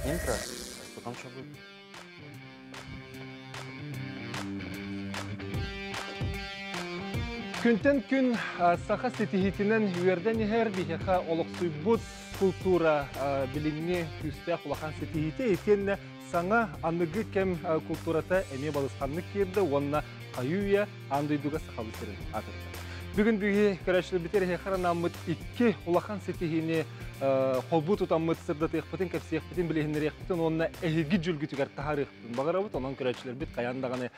Интро, потом что будет? Күнтэн күн саха ситиһиитинэн үөрдэн иһэр биһиэхэ олохсуйбут култуура билиҥҥи күүстээх улахан ситиһиитэ итиэннэ саҥа аныгы кэм култуурата эмиэ балысханнык киирдэ уонна хайыы-үйэ аан дойдуга сахалыы сирин аатырда. Бүгүн биһи көрөөччүлэрбитигэр эһиэхэ анааммыт икки улахан ситиһиини холбуу тутаммыт сырдатыахпытын, кэпсиэхпитин, билиһиннэриэхпитин уонна эһиги дьүлгүтүгэр таһаарыахпытын баҕарабыт. Онон көрөөччүлэрбит хайаан даҕаны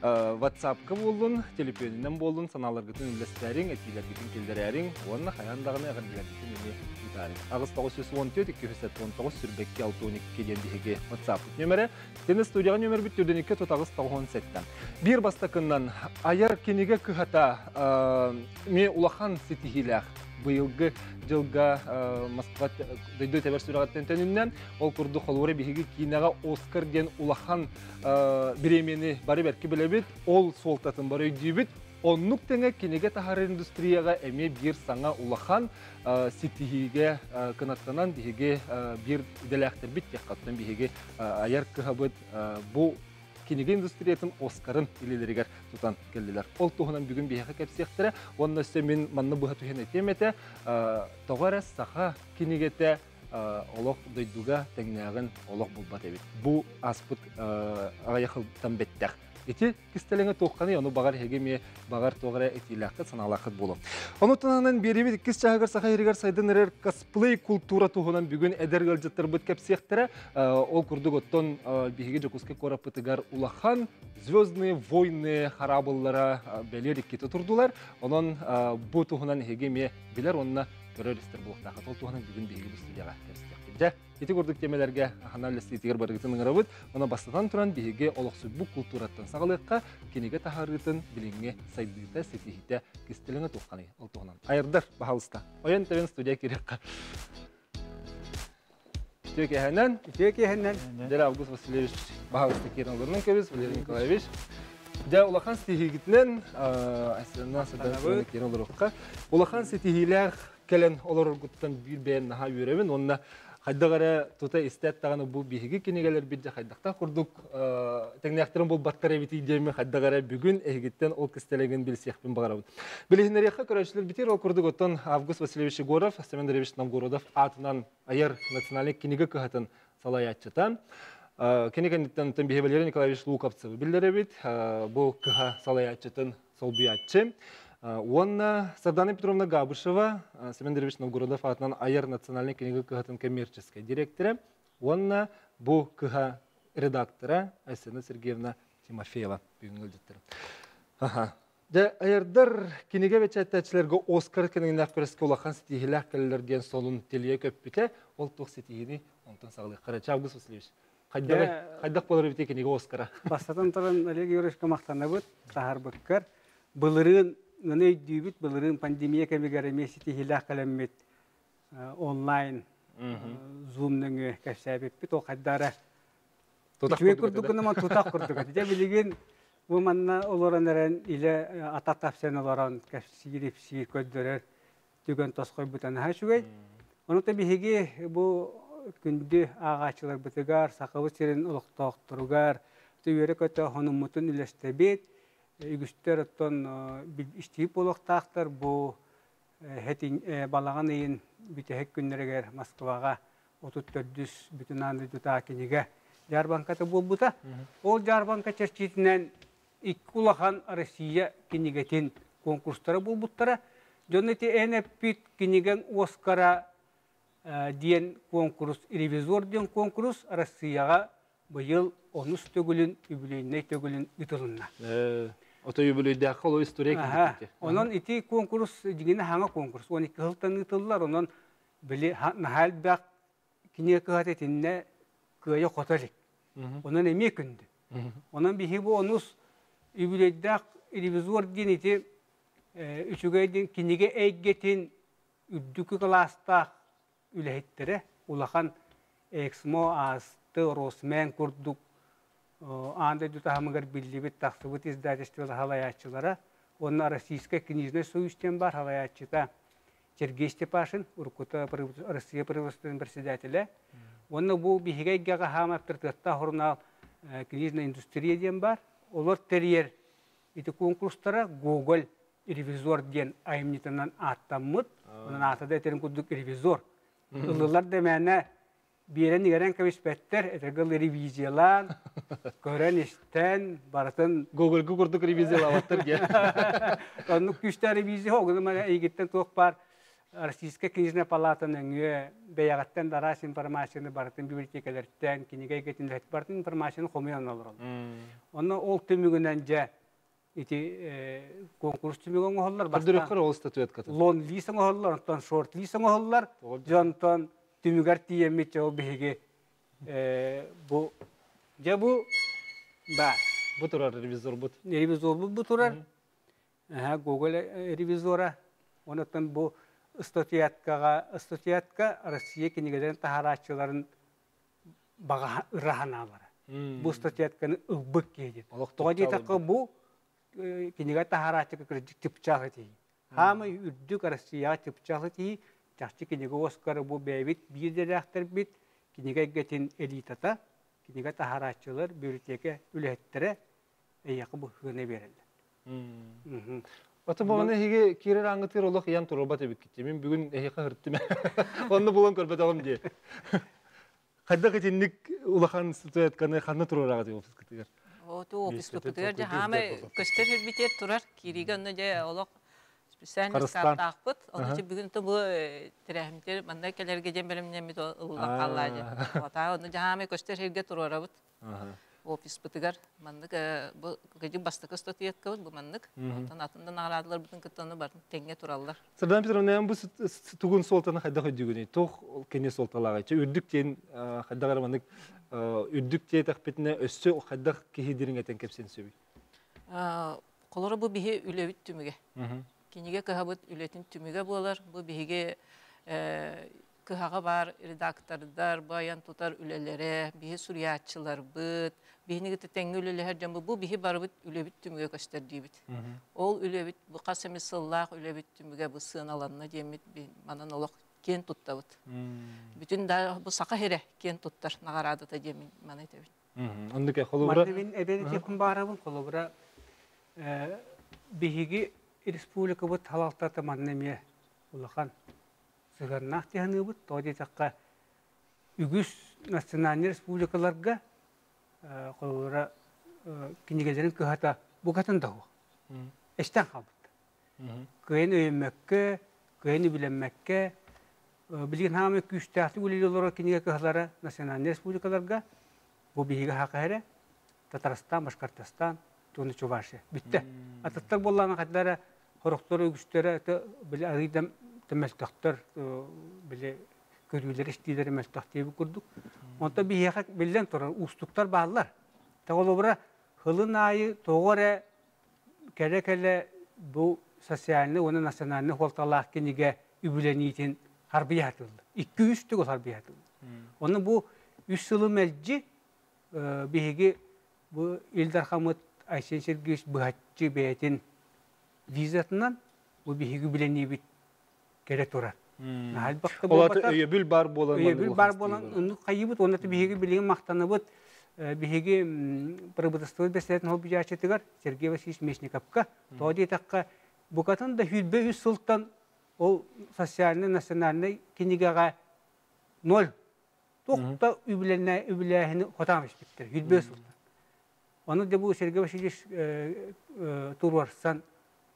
WhatsApp-ка буоллун, төлөпүөнүнэн буоллун санааларгытын үллэстээриҥ, этиилэргитин киллэрээриҥ уонна хайаан даҕаны эҕэрдэлэргитин эмиэ ыытаарыҥ. 8 914 279 22 62 диэн биһиги WhatsApp-пыт нүөмэрэ. Тени студияҕа нүөмэрбит түрдүнүккэ тутаҕыс 97. Биир бастакыннан айар кинигэ кыһата ми улахан ситиһиилээх быйылгы дьылга Москва дойду тэбэр сүрэҕиттэн төнүннэн ол курдук холуора биһиги киинэҕэ Оскар диэн улахан бириэмийэни бары бэркэ билэбит, ол суолтатын бары өйдүүбүт. Оннук тэҥэ кинигэ таһар индустрияҕа эмиэ биир саҥа улахан ситиһиигэ кынаттанан биһиги биир идэлээхтэрбит диэххэ биһиги айар кыһабыт бу кинигэ индустриятын Оскарын илиилэригэр тутан кэллилэр. Ол туһунан бүгүн биһиэхэ кэпсиэхтэрэ. Уонна өссө мин манна быһа түһэн этиэм этэ, тоҕо эрэ саха кинигэтэ олох дойдуга тэҥнээҕин олох булбат эбит. Бу ааспыт аҕыйах сылтан бэттэх. Ити кистэлэҥэ туохханый, ону баҕар эһиги эмиэ баҕар туох эрэ этиилээххит, санаалааххыт буолуо. Ону таһынан биэриибит иккис чааһыгар Саха сиригэр сайдан эрэр косплей култуура туһунан бүгүн эдэр ыалдьыттарбыт кэпсиэхтэрэ. Ол курдук оттон биһиги Дьокуускай куораппытыгар улахан Звездные войны хараабыллара бэлиэр иккитэ турдулар. Онон бу туһунан эһиги эмиэ билэр уонна көрөр-истэр буолуохтааххыт. Ол туһунан бүгүн биһиги бу студияҕа кэпсиэхпит. Дьэ, Ити курдук тиэмэлэргэ аһана үллэстиитигэр барыгытын ыҥырабыт. Онон бастатан туран биһиги олохсуйбут култуураттан саҕалыахха, кинигэ таһаарыытын билиҥҥи сайдыыта, ситиһиитэ кистэлэҥэ туохханый ол туһунан. Айырдар, баһалыста. Ойон тэбэн студия киириэххэ. Үтүө киэһэнэн. Үтүө киэһэнэн. Дьэ, Август Васильевич, баһалыста киирэн олорунан кэбис, Валерий Николаевич. Дьэ, улахан ситиһиигитинэн, Айсена Саданова киирэн олоруохха. Улахан ситиһиилээх кэлэн олороргуттан биир бэйэм наһаа үөрэбин уонна хайдах эрэ тута истээт даҕаны бу биһиги кинигэлэрбит дьэ хайдахтаах курдук тэҥнээхтэрин булбаттар эбитий диэммин хайдах эрэ бүгүн эһигиттэн ол кистэлэҥин билсиэхпин баҕарабын. Билиһиннэриэххэ көрөөччүлэр битир ол курдук оттон Август Васильевич Егоров, Семен Андреевич Новгородов аатынан айар национальнай кинигэ кыһатын салайааччыта. Кини кэнниттэн биһи Валерий Николаевич Луковцевы биллэрэбит. Бу кыһа салайааччытын солбуйааччы. Уонна Сардана Петровна Габышева, Семен Андреевич Новгородов аатынан айар национальнай кинигэ кыһатын коммерческай директора уонна бу кыһа редактора Айсена Сергеевна Тимофеева бүгүҥҥү ыалдьыттара. Аха. Дьэ, айардар кинигэ бэчээттээччилэргэ Оскар кинигинээх күрэскэ улахан ситиһиилээх кэллэр диэн солун тилийэ көппүтэ. Ол туох ситиһиини онтон саҕалыахха. Август Васильевич, хайдах хайдах буолар эбитий кинигэ Оскара? Бастатан туран Олег Юрьевичка махтанабыт, таһаарбыккар. Былырыын аны өйдүүбүт, былырыын пандемия кэмигэр эмиэ ситиһиилээх кэлэммит онлайн Zoom нөҥүө кэпсээбиппит. Ол хайдара үчүгэй курдук гынан тутах курдук. Дьэ билигин бу манна олорон эрэн илэ атах тапсан олорон кэпсиир, ипсиир, көрдөрөр түгэн тосхойбута наһаа үчүгэй. Онон биһиги бу күндү ааҕааччыларбытыгар, Сахабыт сирин олохтоохторугар үөрэ-көтө хонуммутун үлэстэбит. Үгүстэр оттон истиип буолуохтаахтар бу балаҕан ыйын бүтэһик күннэригэр Москваҕа 34-үс бүтүн аан дойдутааҕы кинигэ дьаарбаҥката буолбута. Ол дьаарбаҥка чэрчитинэн икки улахан Россия кинигэтин конкурстара буолбуттара. Дьон ити эн эппит кинигэҥ Оскара диэн конкурс, ревизор диэн конкурс Россияҕа быйыл онус төгүлүн, үбүлүөйнэй төгүлүн ыытылынна. Ото үбүлүөйдээххэ ол история киирбит. Онон ити конкурс дьиҥинэ хаҥа конкурс. 12 сылтан ыытыллар. Онон били наһаа элбэх кинигэ кыһата итиннэ кыайа-хото илик. Онон эмиэ күндү. Онон биһиги бу онус үбүлүөйдээх ревизор диэн ити үчүгэй диэн кинигэ эйгэтин үрдүкү кылаастаах үлэһиттэрэ улахан Эксмо, Асты, Росмен курдук аан дойду таһымыгар биллибит тахсыбыт издательство салайааччылара уонна Российскай книжный союз диэн баар салайааччыта. Сергей Степашин, уруккута Россия правительствотын председателэ. Уонна бу биһиги эйгэҕэ хаама авторитеттаах сурунаал «Книжная индустрия» диэн баар. Олор тэрийэр ити конкурстара Гоголь ревизор диэн айымньытынан ааттаммыт. Онон аата да этэрин курдук ревизор. Ыллылар да мээнэ биэрэн иҥэрэн кэбиспэттэр, этэргэ ревизиялаан, көрөн-истэн, барытын Гоголь курдук ревизиялаабаттар диэн. Оннук күүстээх ревизия огуну мана эйигиттэн туох баар Российская книжная палата нөҥүө бэйэҕиттэн да араас информацияны барытын библиотекалэртэн, кинигэ эйгэтин барытын информацияны хомуйан олороллор. Онно ол түмүгүнэн дьэ ити конкурс түмүгү оҥоһуллар. Көрдөрөххөр ол статуэткатын. Лон-лист оҥоһуллар, онтон шорт-лист оҥоһуллар. Дьонтон түмүгэр тиийэммит ол биһиги бу дьэ бу баар. Бу турар ревизорбут. Ревизорбут бу турар. Google ревизора. Онтон бу статуяткаҕа статуятка Россия кинигэлэрин таһаарааччыларын баҕа ыра санаалара. Бу статуятканы ылбыт киһи диэн. Тоҕо диэтэххэ бу кинигэ таһаарааччыга кырдьык чыпчаал этии. Хаамай үрдүк Россияҕа чыпчаал этии, чахчы кинигэ Оскары бу бэйэбит биир идэлээхтэрбит, кинигэ эйгэтин элитата, кинигэ таһаарааччылар, библиотека үлэһиттэрэ эйиэхэ бу сыана биэрэллэр. Ото бу эһиги киирэр ааҥҥытыгар олох ыйан турбат эбиккит. Мин бүгүн эһиэхэ һырттым. Онно булан көрбөтөҕүм дии. Хайдах итинник улахан статуэтканы ханна туруораҕыт офискытыгар? Оту офиспытыгар дьэ хаамай көстөр ирбитиэр турар. Киириигэ онно дьэ олох специально скаптаахпыт. Ону бүгүн то бу тэрээһимтер манна кэлэргэ дьэн бэлэмнэммит ылыллан хааллаа дьэ. Отаа онно дьэ хаамай көстөр сиргэ туруорабыт. Офиспытыгар маннык бу кыдьык бастакы статуэткабыт бу маннык. Онтон атын да наҕараадаларбытын кытта ону барын тэҥҥэ тураллар. Сардаана Петровна, бу тугун суолтаны хайдах өйдүүгүнүй? Туох кини суолталааҕый? Чэ, үрдүк диэн хайдах эрэ маннык үрдүк диэтэхпитинэ өссө хайдах киһи дириҥэтэн кэпсиэн сөбүй? Холоро бу биһи үлэбит түмүгэ. Кинигэ кыһабыт үлэтин түмүгэ буолар. Бу биһиги кыһаҕа баар редактордар, бу айан тутар үлэлэрэ, биһи суруйааччыларбыт, биһини кытта тэҥҥэ үлэлэһэр дьон бу биһи барыбыт үлэбит түмүгэ көстөр диибит. Ол үлэбит бу хас эмит сыллаах үлэбит түмүгэ бу сыаналанна диэммит манан олох киэн туттабыт. Бүтүн да бу саха сирэ киэн туттар наҕараадата диэммин маны этэбин. Оннук холобура Мин эбэн этиэхпин баарабын холобура биһиги республикабыт халалтата манна эмиэ улахан сыһыаннаах дии саныыбыт. Тоҕо диэтэххэ, үгүс национальнай республикаларга холобура кинигэлэрин кыһата букатын да суох. Эстэн хаалбыттар. Кыайан өйөммөккө, кыайан үбүлэммэккэ, билигин хаамай күүстээхтик үлэлии олорор кинигэ кыһалара национальнай республикаларга бу биһиги хака эрэ Татарстан, Башкортостан, туону Чувашия. Бүттэ. Атыттар буоллаҕына хайдара хорохтор үгүстэрэ били арыйда мөлтөхтөр били көрүүлэр истиилэрэ мөлтөх диэбит курдук. Онтон биһиэхэ биллэн турар уустуктар бааллар. Холобура хылын аайы тоҕо эрэ кэлэ-кэлэ бу социальнай уонна национальнай суолталаах кинигэ үбүлэниитин харбыйа сатыыллар. Икки-үс төгүл харбыйа сатыыллар. Онно бу үс сылы мэлдьи биһиги бу Ил Дархаммыт Айсен Сергеевич быһаччы бэйэтин визатынан бу биһиги билэниибит кэлэ турар. Ол өйөбүл бар буолан өйөбүл бар буолан оннук хайыбыт уонна биһиги билигин махтанабыт биһиги правительство бэстээтин холбуйааччытыгар Сергей Васильевич Местниковка тоҕо диэтэххэ букатын да сүүрбэ үс сылтан ол социальнай национальнай кинигэҕэ ноль туох да үбүлээһини хотаан испиттэр сүүрбэ сылтан Ону дьэ бу Сергей Васильевич туруорсан,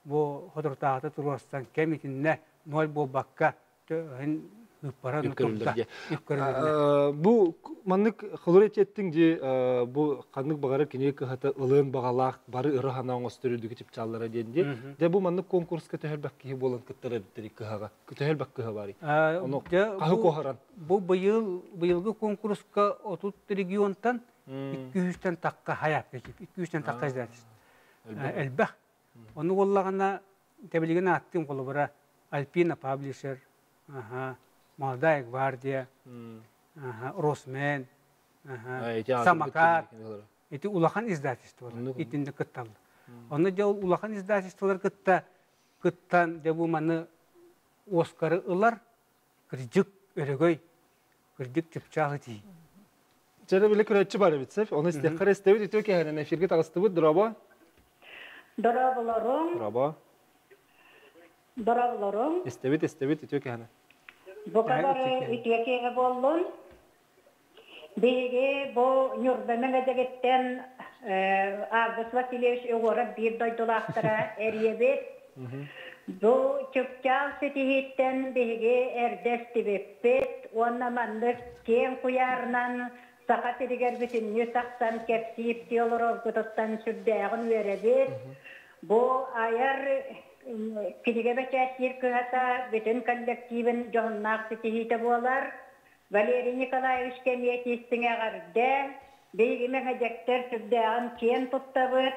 бу соторутааҕыта туруорсан кэм итиннэ ноль буолбакка ыыппара турда. Бу маннык холур эттиҥ дии бу ханнык баҕарар кинигэ кыһата ылыан баҕалаах бары ыра санаа оҥостор үрдүкү чыпчааллара диэн дии. Дьэ бу маннык конкурска төһөлбөх киһи буолан кыттар эбиттэрий кыһаҕа? Төһөлбөх кыһа барый? Ону хаһы куоһаран? Бу быйыл быйылгы конкурска 30 регионтан 200-тэн тахха хайаапка 200-тэн тахха издательство элбэх. Ону буоллаҕына тэбилигин ааттыым холобура Альпина Паблишер, Молодая гвардия, Росмен, Самокат. Ити улахан издательстволар итиннэ кытталлар. Онно дьэ ол улахан издательстволар кытта кыттан дьэ бу маны Оскары ылар кырдьык өрөгөй, кырдьык чыпчаах итии. Чэрэ биле көрөччү бар эбит сеп. Оны истеххэр истебит үтүө кэһэнэн эфирге таҕыстыбыт. Дорообо. Дорооболоруҥ. Дорообо. Дорооболоруҥ. Истебит, истебит үтүө кэһэнэ. Бука бары үтүө киэһэ буоллун. Биһиги бу Ньурба Мэҥэдьэгиттэн Август Васильевич Егоров биир дойдулаахтара эрийэбит. Бу чыпчаал ситиһииттэн биһиги эрдэ истибиппит уонна маннык киэҥ куйаарынан Саха сиригэр бүтүннүү тахсан кэпсии-ипсии олороргутуттан сүрдээҕин үөрэбит. Бу айар кинигэ бэчээттиир кыһата бүтүн коллективын дьоһуннаах ситиһиитэ буолар. Валерий Николаевич кэмиэтиистиҥ эҕэрдэ! Биһиги мэҥэдьэктэр сүрдээҕин киэн туттабыт.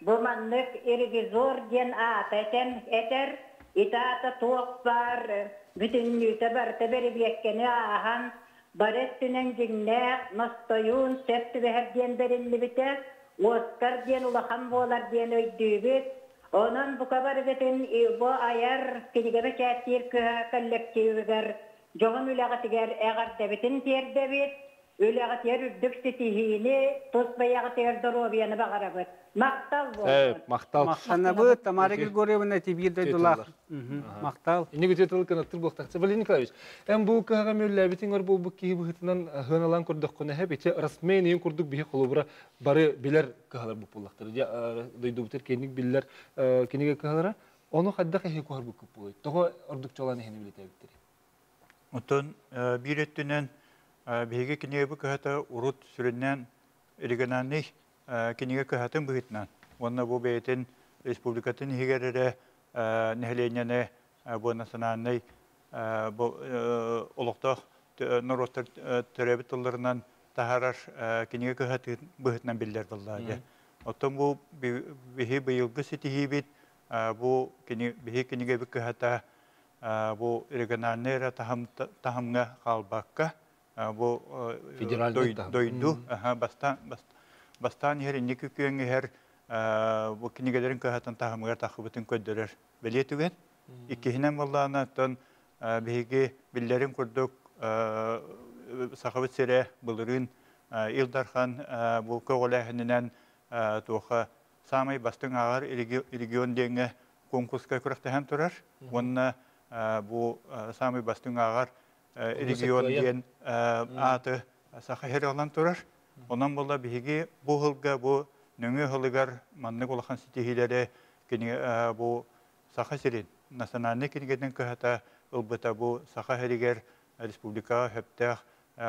Бу маннык ревизор диэн аата этэн этэр. Ити аата туох баар бүтүннүүтэ барыта бэрэбиэркэни ааһан, бары өттүнэн дьиҥнээх, ностойуун, сөп түбэһэр диэн бэриллибитэ. Оскар диэн улахан буолар диэн өйдүүбүт. Онон бука барыгытын бу айар кинигэ бэчээттиир кыһа коллективыгар Дьоһун үлэҕитигэр эҕэрдэбитин тиэрдэбит, үлэҕитигэр үрдүк ситиһиини, тус бэйэҕитигэр доруобуйаны баҕарабыт. Махтал буоллун. Махтал. Махтанабыт Тамара Григорьевна тибиир дойдулаах. Махтал. Инник үтүө тыл кынаттыр буолтахча. Валерий Николаевич, эн бу кыһаҕа мүллээбитиҥ өр буолбут киһи быһыытынан хыаналаан көрдөххүнэ хэп ити расмен ийин курдук биһи холобура бары билэр кыһалар буоллахтар. Дойдубутар киэҥник биллэр кинигэ кыһалара. Ону хайдах эһи куһарбыккыт буолуой? Тоҕо ордук чолоон иһини билэтэбиттэрий? Оттон биир өттүнэн биһиги кинигэбит кыһата урут сүрүннээн региональный кинигэ кыһатын быһыытынан уонна бу бэйэтин республикатын иһигэр эрэ нэһилиэнньэни бу национальнай бу олохтоох норуоттар төрөөбүт тылларынан таһаарар кинигэ кыһатын быһыытынан биллэр буолла. Оттон бу биһи быйылгы ситиһиибит бу биһи кинигэбит кыһата бу региональнай эрэ таһымҥа хаалбакка бу дойду бастаан бастаан иһэр инники күөҥ иһэр бу кинигэлэрин кыһатын таһымыгар тахыбытын көрдөрөр бэлиэ түгэн. Иккиһинэн буоллаҕына, оттон биһиги биллэрин курдук Сахабыт сирэ былырыын Ил Дархан бу көҕүлээһининэн туоха саамай бастыҥ ааҕар регион диэҥҥэ конкурска күрэхтэһэн турар уонна бу саамай бастыҥ ааҕар регион диэн ааты Саха сирэ ылан турар. Онон буолла биһиги бу сылга бу нөҥүө сылыгар маннык улахан ситиһиилэри кини бу Саха сирин национальнай кинигэтин кыһата ылбыта бу Саха сиригэр республикаҕа сөптөөх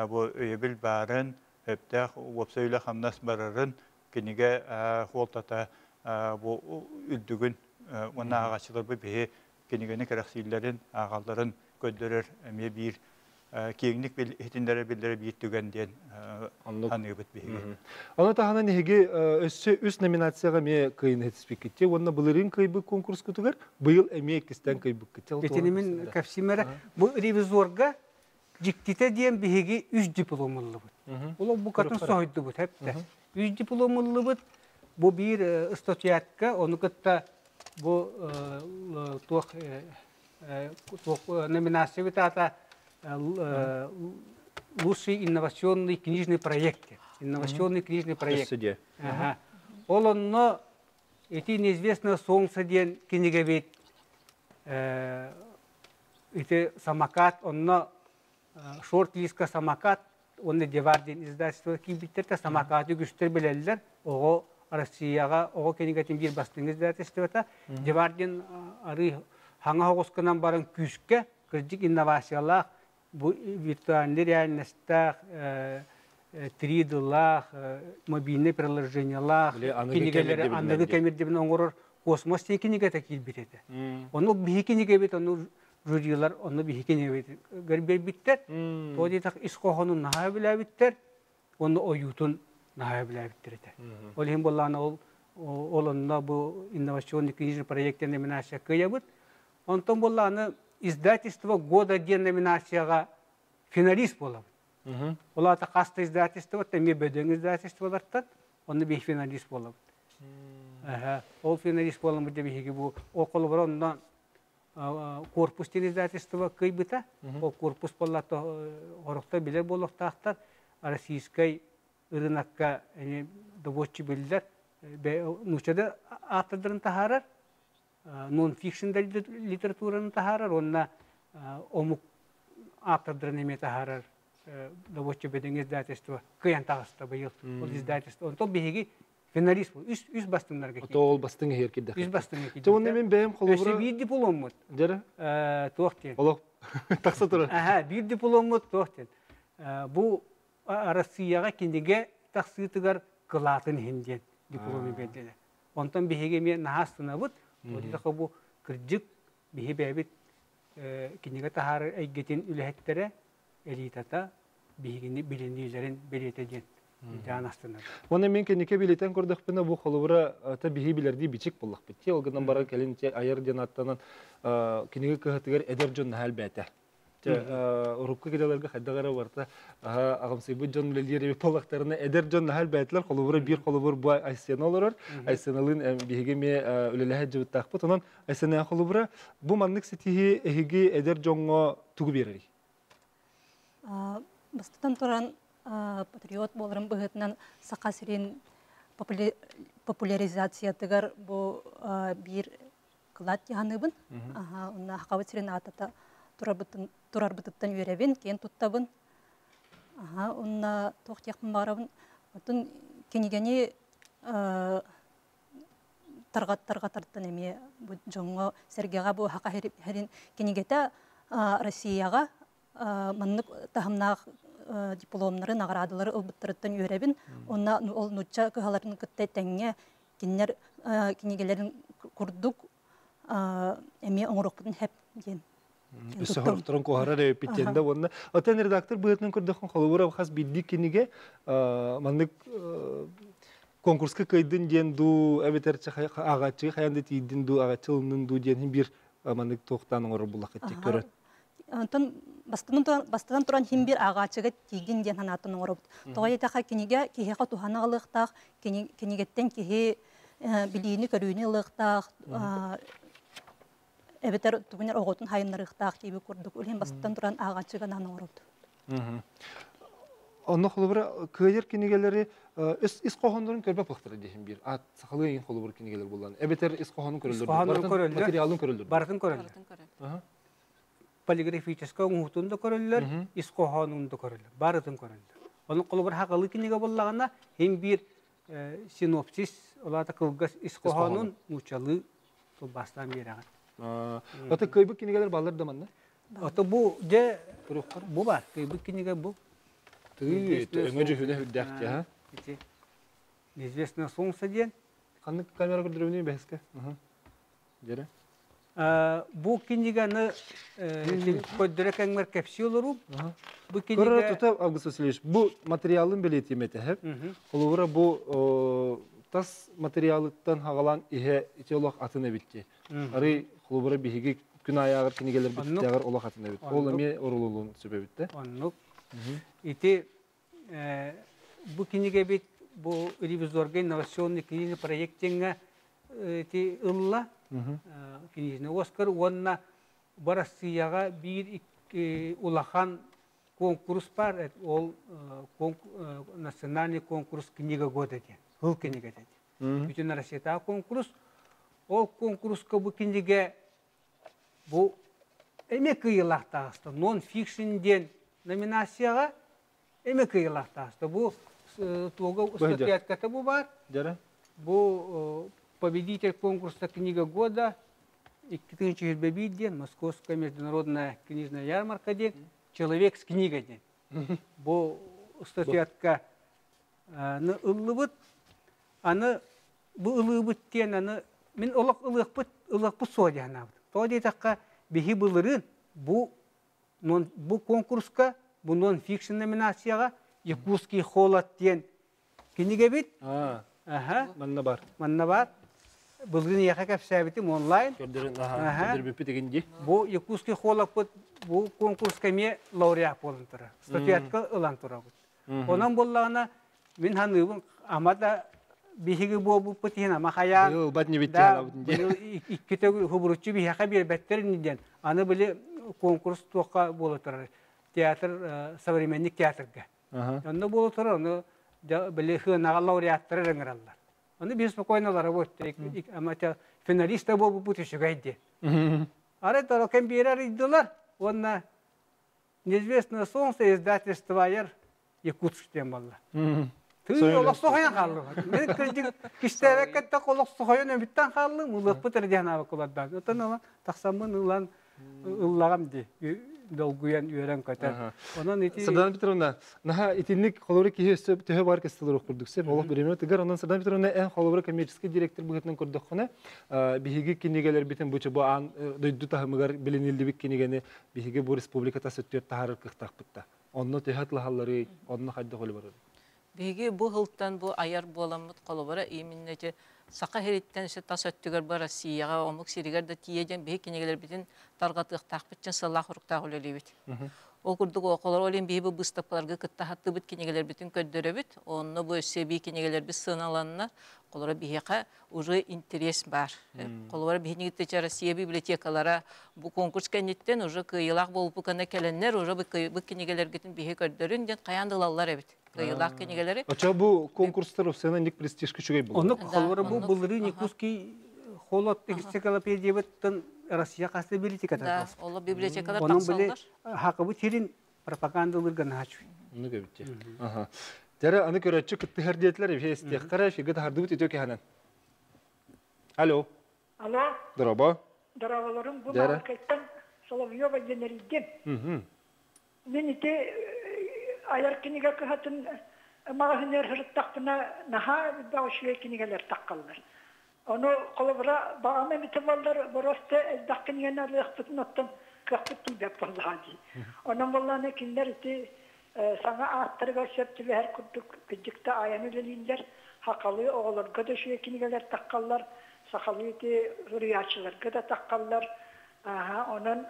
бу өйөбүл баарын, сөптөөх уопсай үлэ-хамнас барарын кинигэ суолтата бу үрдүгүн уонна ааҕааччыларбыт биһи кинигэни кэрэхсииллэрин, ааҕалларын көрдөрөр эмиэ биир киэҥник иһитиннэрэр биллэрэр биир түгэн диэн аныыбыт биһиги. Ону таһынан эһиги өссө үс номинацияҕа эмиэ кыайын иһитиспиккит уонна былырыын кыайбыт конкурскутугар быйыл эмиэ иккистээн кыайбыккыт. Итини мин кэпсиим эрэ. Бу ревизорга Дьиктитэ диэн биһиги үс диплом ыллыбыт. Ол букатын соһуйдубут эптэ. Үс диплом ыллыбыт. Бу биир ыстатыйатка, ону кытта бу туох туох номинация аата лучший инновационный книжный проект. Инновационный книжный проект. Ол онно ити неизвестное солнце диэн кинигэбит ити самокат онно шорт-листка самокат уонна Девар диэн издательство киирбиттэр самокаты үгүстэр билэллэр оҕо Россияҕа оҕо кинигэтин биир бастыҥ издательствота Девар диэн арыы хаҥа оҕусканан баран күүскэ кырдьык инновациялаах бу виртуальный реальностаах 3D-лаах мобильный приложениелаах кинигэлэри аныгы кэмирдибин оҥорор космос диэн кинигэтэ киирбит этэ. Ону биһи кинигэбит, ону жюрилар ону биһи кинигэбит биэрбиттэр. Тоҕо диэтэх ис хоһоонун наһаа билээбиттэр, уонна ойуутун наһаа билээбиттэр этэ. Ол иһин буоллаҕына ол ол онно бу инновационный книжный проект диэн номинация кыайабыт. Онтон буоллаҕына издательство года диэн номинацияҕа финалист буолабыт. Ол аата хас да издательство, эмиэ бөдөҥ издательстволартан, онно биһи финалист буолабыт. Ол финалист буоламмыт дьэ биһиги бу ол холобура онно Корпус издательство кыйбыта. Ол корпус боллата хорохто билер болуктаахтар. Российскай ырынакка добоччу биллер. Нучада автордарын тахарар, нон-фикшн литератураны тахарар, онна омук автордарын эме тахарар добоччу бедең издательство кыян тагыста быйыл. Ол издательство. Онтон биһиги финалист бу. Үс бастыңнарга кийди. Ол бастың хер кирде. Үс бастыңга кийди. Онны мен бэйэм холобура. Өссө биир дипломмут. Дьэрэ. Туох диэн. Олох тахса турар. Аха, биир дипломмут туох диэн. Бу Россияҕа кинигэ тахсыытыгар кылаатын иһин диэн диплому биэрдилэр. Онтон биһиги эмиэ наһаа астынабыт. Ол бу кырдьык биһи бэйэбит кинигэ таһаарар эйгэтин үлэһиттэрэ элитата биһигини билиниилэрин бэлиэтэ диэн дьаан астынар. Уонна мен кэнники билитэн көрдөхпүнэ бу холобура та биһи билэрдии бичик буллахпыт. Ти ол гынан баран кэлин айар диэн аттанан кинигэ кыһатыгар эдэр дьон наһаа элбээтэ. Урукку кирелерге хайдах эрэ барта аҕамсыйбыт дьон үлэлиир эбит буоллахтарына эдэр дьон наһаа элбээтилэр. Холобура биир холобур бу Айсена олорор. Айсеналыын биһиги эмиэ үлэлэһэ дьыбыттаахпыт. Онон Айсена холобура бу маннык ситиһии эһиги эдэр дьоҥҥо тугу биэрэрий? Бастатан туран, патриот буоларым быһыытынан Саха сирин популяризациятыгар бу биир кылаат дьаһаныыбын. Онно Сахабыт сирин аатата турарбытыттан үөрэбин, киэн туттабын. Онно туох диэхпин баҕарабын. Оттон кинигэни тарҕатартан эмиэ бу дьоҥҥо сэргэҕэ бу Саха сирин кинигэтэ Россияҕа маннык таһымнаах дипломнары, наҕараадалары ылбыттарыттан үөрэбин. Онно ол нуучча кыһаларын кытта тэҥҥэ кинилэр кинигэлэрин курдук эмиэ оҥоруохпутун сөп диэн. Өссө хорохторун куоһарар эбиппит да уонна отен редактор быһыытынан көрдөххө холобура хас биирдии кинигэ маннык конкурска кыайдын диэн дуу эбэтэр ааҕааччыга хайаан да тиийдин дуу ааҕааччы ылыннын дуу диэн биир маннык туохтаан оҥорор буллаххыт көрөн. Онтон бастатан туран хим бир ааҕааччыга тиийдин диэн санааттан оҥоробут. Тоҕо диэтэххэ кинигэ киһиэхэ туһана ылыахтаах, кинигэттэн киһи билиини көрүүнү ылыахтаах, эбэтэр тугунер оҕотун хайыннарыахтаах диэби курдук үлэһин бастатан туран ааҕааччыга анаан оҥоробут. Онно холобура кыайар кинигэлэри ис хоһооннорун көрбөт буолуохтара диэһин биир. Аат сахалыы иһин холобур кинигэлэр буоллан. Эбэтэр ис хоһоонун көрөллөр. Материалын көрөллөр. Барытын көрөллөр. Полиграфическай оҥоһуутун да көрөллөр, ис хоһоонун да көрөллөр. Барытын көрөллөр. Онон холобур хахалы кинигэ буоллаҕына, хин биир синопсис, ол аата кылгас ис хоһоонун нууччалыы тылбаастаан биэрэҕин. Аты кыайбыт кинигэлэр бааллар да манна? Ото бу дьэ бу бар, кыайбыт кинигэ бу. Өҥө дьүһүнэ үрдээх дьэ. Ити Неизвестное солнце диэн. Ханнык камера көрдөрөбүнүй бэһискэ? Дьэрэ. Бу кинигэни көрдөрө кэҥмэр кэпсии олорум. Бу кинигэ... Тута Август Васильевич, бу материалын бэлиэтиим этэ. Холобура бу тас материалыттан хагалаан иһэ ити олох атын эбитти. Арый холобура биһиги күн аайы кинигэлэрбит олох атын эбит. Ол эмиэ орулулун сөп эбит да. Оннук. Ити бу кинигэбит бу ревизорга инновационный книжный проект диэҥҥэ ити ылла книжный Оскар уонна бу Россияҕа биир улахан конкурс бар ол национальный конкурс книга года диэн сыл кинигэтэ диэн бүтүн Россиятааҕы конкурс ол конкурска бу кинигэ бу эмиэ кыайыылаах таҕыста нон-фикшн диэн номинацияҕа эмиэ кыайыылаах таҕыста бу туога статуэтката бу баар бу победитель конкурса книга года 2021 диэн Московская международная книжная ярмарка диэн человек с книгой диэн бу статуэтка ыллыбыт аны бу ылыыбыт диэн аны мин олох ылыахпыт ылыахпыт суо диэн санаабытым. Тоҕо диэтэххэ биһи былырыын бу бу конкурска бу нон-фикшн номинацияҕа Якутский холод диэн кинигэбит. Аха. Манна бар. Манна бар. Былырыын эйиэхэ кэпсээбитим онлайн. Көрдөрүн игин дии. Бу Якутский холодпыт бу конкурска эмиэ лауреат буолан турар. Статуэтка ылан турабыт. Онон буоллаҕына мин саныыбын ама да Биһиги буолбуппут иһин ама хайаан Быйыл ылбат нибит да быйыл икки төгүл хубуруччу биһиэхэ биэрбэттэр ини диэн. Аны били конкурс туохха буола турар театр современник театрга. Онно буола турар, ону били хыанаҕа лауреаттары эрэ ыҥыраллар. Ону биир спокойно олоробут. Ама финалист да буолбуппут үчүгэй диэн. Арай дорокен биэрэ арыйдылар уонна Неизвестное солнце издательство айар Якутск диэн буолла. Тыы олох сохойон хааллым. Мен кырдьык кистээбэккэ олох сохойон өмүттэн хааллым, ылыахпыт эрэ диэн аабаккалардаан. Оттон ылан тахсаммын ылан ыллаҕам дии долгуйан үөрэн көтөн. Онон ити Сардана Петровна, наха итинник холобура киһи өссө төһө бар кестелер курдук сеп олох бириэмэ тыгар. Онон Сардана Петровна эн холобура коммерческий директор быһыытынан көрдөххүнэ, биһиги кинигэлэрбитин бу бу аан дойду таһымыгар билиниллибит кинигэни биһиги бу республиката сөттүөр таһаарар кыахтаахпыт да. Онно төһө атылаһалларый, онно хайдах үлэ барар? Биһиги бу сылтан бу айар буоламмыт холобура именно ити Саха сириттэн өссө тас өттүгэр бу Россияҕа, омук сиригэр да тиийэ диэн биһиги кинигэлэрбитин тарҕатыахтаахпыт диэн сыллаах соруктаах үлэлиибит. Ол курдук оҕолор ол иһин биһи бу быыстапкаларга кытта хаттыбыт кинигэлэрбитин көрдөрөбүт. Онно бу өссө эбии кинигэлэрбит сыаналанна. Холобура биһиэхэ уже интерес баар. Холобура биһиги Россия библиотекалара бу конкурс кэнниттэн уже кыайыылаах буолбукана кэлэннэр уже бу кинигэлэргитин биһи көрдөрүн диэн хайаан да ылаллар эбит. Кыайыылаах кинигэлэри. Очо бу конкурстар офсена ник престиж күчүгэй булар. Оннук холобура бу былырыын Якутский холод энциклопедиябыттан Россия хас библиотеката Да, ол библиотекалар Онон били хакыбыт сирин пропагандалыырга наһаа Оннук эбит. Аха. Тәрі аны көрөччү кыттыһар диэтилер, эфе истиэххэрэ, фига таһардыбыт үтүө кэһэнэн. Алло. Алло. Дороба. Дорабаларым бу Маалыкайтан Соловьева диэн Мин ити айар кинигэ кыһатын маҕаһыыныгар сырыттахпына наһаа элбэх үчүгэй кинигэлэр таххаллар. Ону холобура баҕам эбитэ буоллар боруоста элбэх кинигэни алыахпытын оттон кыахпыт тиийбэт буоллаҕа дии. Онон буоллаҕына кинилэр ити саҥа ааттарыгар сөп түбэһэр курдук кырдьыкта айан үлэлииллэр. Сахалыы оҕолорго да үчүгэй кинигэлэр таххаллар, сахалыы ити суруйааччыларга да таххаллар. Онон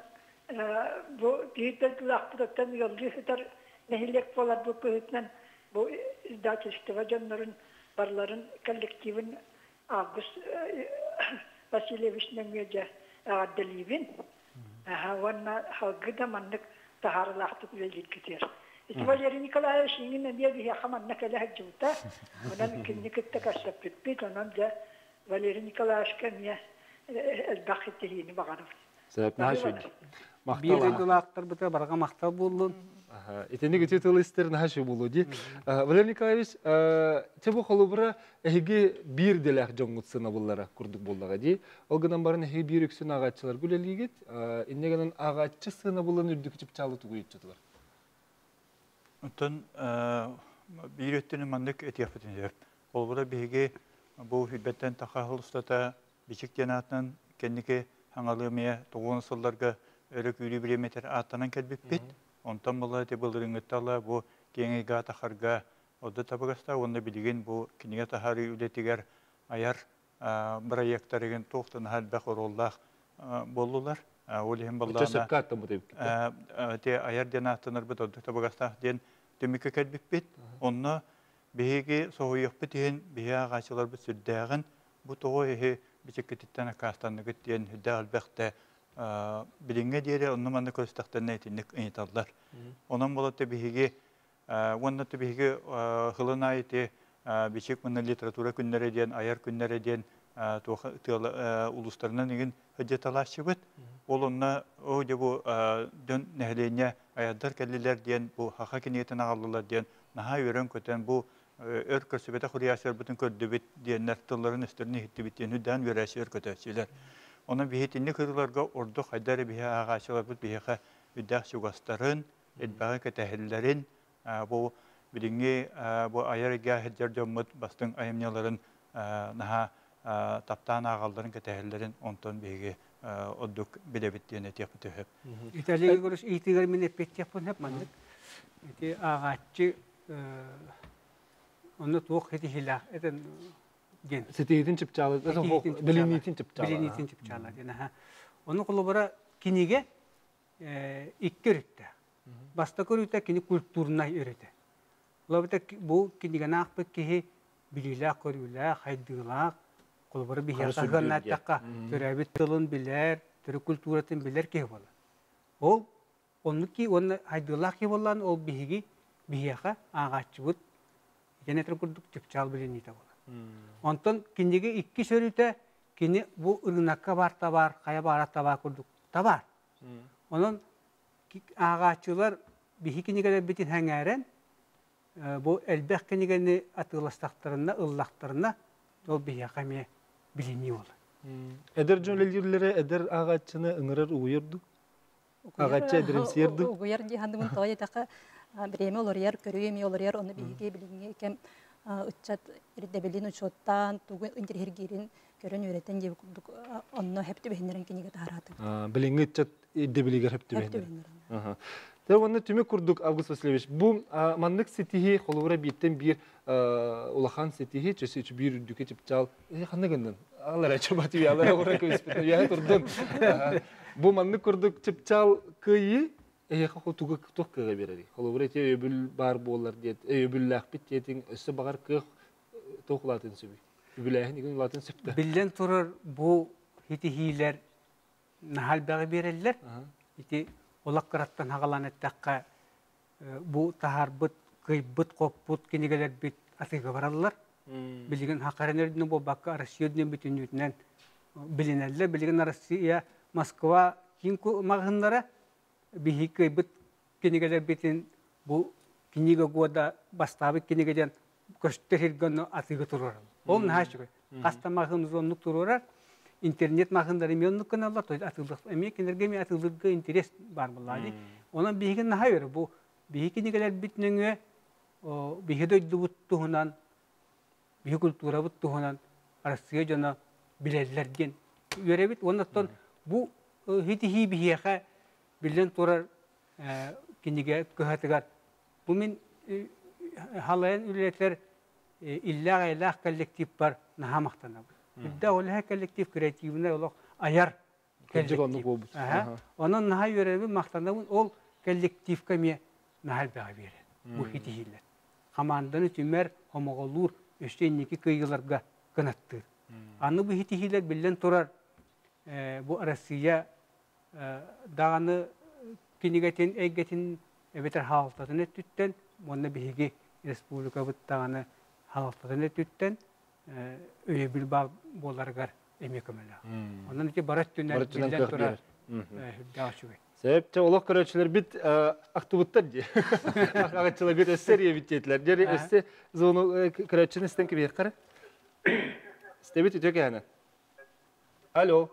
бу биир дойдулаахпытыттан ыаллыы сытар нэһилиэк буоларбыт быһыытынан бу издательство дьоннорун барыларын коллективын Август Васильевич нөҥүө дьэ эҕэрдэлиибин. Уонна салгыы да маннык таһаарыылаахтык үлэлииргитигэр. Ити Валерий Николаевич иҥин эмиэ биһиэхэ манна кэлэ сылдьыбыта. Онон кинини кытта көрсөппүппүт. Онон дьэ Валерий Николаевичка эмиэ элбэх ситиһиини баҕарабыт. Сөп, наһаа үчүгэй. Биир дойдулаахтарбытыгар барҕа махтал буоллун. Итинник үтүө тыл истэр наһаа үчүгэй буолуо дии. Валерий Николаевич, те бу холобура эһиги биир идэлээх дьоҥҥут сыанабыллара курдук буоллаҕа дии. Ол гынан баран эһиги биир үксүн ааҕааччыларга үлэлиигит. Инньэ гынан ааҕааччы сыанабылын үрдүкү чыпчаалы тугу ыйытчытылар? Оттон биир өттүнэн маннык этиэхпитин сөп. Холобура биһиги бу Хүлбэттэн таха сыл устата Бичик диэн аатынан кэнники хаҥалыы эмиэ тоҕуон сылларга өрө күүрүү бириэмэтэр ааттанан кэлбиппит. Онтон була ити былырыыҥҥыттан бу киэҥ эйгэ тахарга ордук табыгастаах уонна билигин бу кинигэ таһаарыы үлэтигэр айар бырайыактарыгын туох да наһаа элбэх оруоллаах буоллулар. Ол иһин баллаана ити айар диэн ааттанарбыт ордук табыгастаах диэн түмүккэ кэлбиппит. Онно биһиги соһуйуохпут иһин биһи ааҕааччыларбыт сүрдээҕин бу тоҕо иһи бичиккититтэн аккаастанныгыт диэн үрдээх элбэхтэ билиҥҥэ диэри онно-манна көрүстэхтэринэ итинник ыйыталлар. Онон болотто биһиги уонна биһиги хылын аайы ити бичик мына литература күннэрэ диэн айар күннэрэ диэн туох улуустарынан игин сылдьыталааччыбыт. Ол онно оо дьэ бу дьон нэһилиэнньэ айардар кэллилэр диэн бу хаха кинигэтин аҕаллылар диэн наһаа үөрэн-көтөн бу өр көрсүбэтэх суруйааччыларбытын көрдүбүт диэннэр тылларын-өстөрүн иһиттибит диэн үрдээн үөрээччилэр көтөөччүлэр. Онон биһи итинник ырыыларга ордук хайда эрэ биһи ааҕааччыларбыт биһиэхэ үрдээх чугастарын, элбэҕи кэтэһэллэрин, бу билиҥҥи бу айар эйгэ сылдьар дьоммут бастыҥ айымньыларын наһаа таптаан ааҕалларын кэтэһэллэрин онтон биһиги ордук билэбит диэн этиэхпит үһү. Виталий Егорович ыйытыыгар мин эппиэттиэхпин сөп маннык. Ити ааҕааччы онно туох ситиһиилээх этэн диэн. Ситиһиитин чыпчаала, билиниитин чыпчаала. Билиниитин чыпчаала диэн. Ону холобура кинигэ икки өрүттээх. Бастакы өрүтэ кини культурнай өрүтэ. Ол бу кинигэни аахпыт киһи Билиилээх-көрүүлээх, хайдыылаах, холобура биһиэхэ сыһыаннааттахха, төрөөбүт тылын билэр, төрүт культуратын билэр киһи буолар. Ол оннук ки уонна хайдыылаах киһи буоллаан ол биһиги биһиэхэ ааҕааччыбыт итин этэр курдук чыпчаал билиниитэ буолар. Онтон кинигэ иккис өрүтэ кини бу ырыынакка баар табаар, хайа баара табаар курдук табаар. Онон ааҕааччылар биһи кинигэлэрбитин сэҥээрэн бу элбэх кинигэни атыыластахтарына, ыллахтарына, ол биһиэхэ эмиэ билинии буолар. Эдэр дьон үлэлиирлэрэ эдэр ааҕааччыны ыҥырар угуйар дуу? Ааҕааччы эдэримсийэр дуу? Угуйар дии саныыбын тоҕо диэтэххэ, бириэмэ уларыйар, көрүү эмиэ уларыйар, ону биһиги билиҥҥи кэм ыччат ирдэбилин учуоттаан, тугу интэриэһиргиирин көрөн үөрэтэн диэбит курдук онно сөп түбэһиннэрэн кинигэ таһараатыбыт. Билиҥҥи ыччат ирдэбилигэр сөп түбэһиннэрэн. Тэ уонна түмүк курдук Август Васильевич, бу маннык ситиһии холобура бииртэн биир улахан ситиһии, чөсү биир үрдүкү чыпчаал ханна гыннын? Алара чубат үйалара ура көспүт үйэ турдун. Бу маннык курдук чыпчаал кыайыы эһиэхэ тугу туох кыаҕа биэрэрий? Холобура ити өйөбүл баар буолар диэт, өйөбүллээхпит диэтиҥ, өссө баҕар кыах туох улаатын сөбүй? Үбүлээһин игин улаатын сөптө. Биллэн турар, бу ситиһиилэр наһаа элбэҕи биэрэллэр. Ити олох кыраттан хаҕалаан эттэххэ, бу таһаарбыт, кыйбыт-хоппут кинигэлэрбит атыыга бараллар. Билигин Хахарин үрдүнэн буолбакка, Россия үрдүнэн бүтүннүүтүнэн билинэллэр. Билигин Россия, Москва киин маҕаһыыннара биһиги кыайбыт кинигэлэрбитин бу книга года бастаабыт кинигэ диэн көстөр сиргэ онно атыыга туруораллар. Ол наһаа үчүгэй. Хас да маҕаһыын оннук туруорар. Интернет маҕаһыыннары эмиэ оннук гыналлар. То есть атыылыах эмиэ кинилэргэ эмиэ атыылыырга интерес баар буоллаҕа дии. Онон биһиги наһаа үөрэ бу биһиги кинигэлэрбит нөҥүө биһи дойдубут туһунан, биһи культурабыт туһунан Арассыыйа дьоно билэллэр диэн үөрэбит. Уонна оттон бу ситиһии биһиэхэ биллэн турар кинигэ кыһатыгар бу мин халайан үлэлэтэр иллээх-эйэлээх коллективпар наһаа махтанабын. Үрдээх үлэһэ коллектив креативнай олох айар коллектив. Онон наһаа үөрэбин, махтанабын. Ол коллективка эмиэ наһаа элбэҕи биэрэр. Бу ситиһиилэр. Хамаанданы түмэр, хомоҕолуур, өссө инники кыайыыларга кынаттыыр. Аны бу ситиһиилэр биллэн турар бу Россия даҕаны кинигэтин эйгэтин эбэтэр хаалтатын өттүттэн уонна биһиги республикабыт даҕаны хаалтатын өттүттэн өйөбүл баар буоларыгар эмиэ көмөлөөх. Онон ити бары өттүнэн биллэн турар сүрдээх үчүгэй. Сөп, чэ олох көрөөччүлэрбит актыбыттар дии. Аҕаччыларбыт өссө эрийэбит диэтилэр. Дьэ өссө зону көрөөччүнү истэн кэбиһиэххэ эрэ. Истэбит үтүө кэһэнэ. Алло.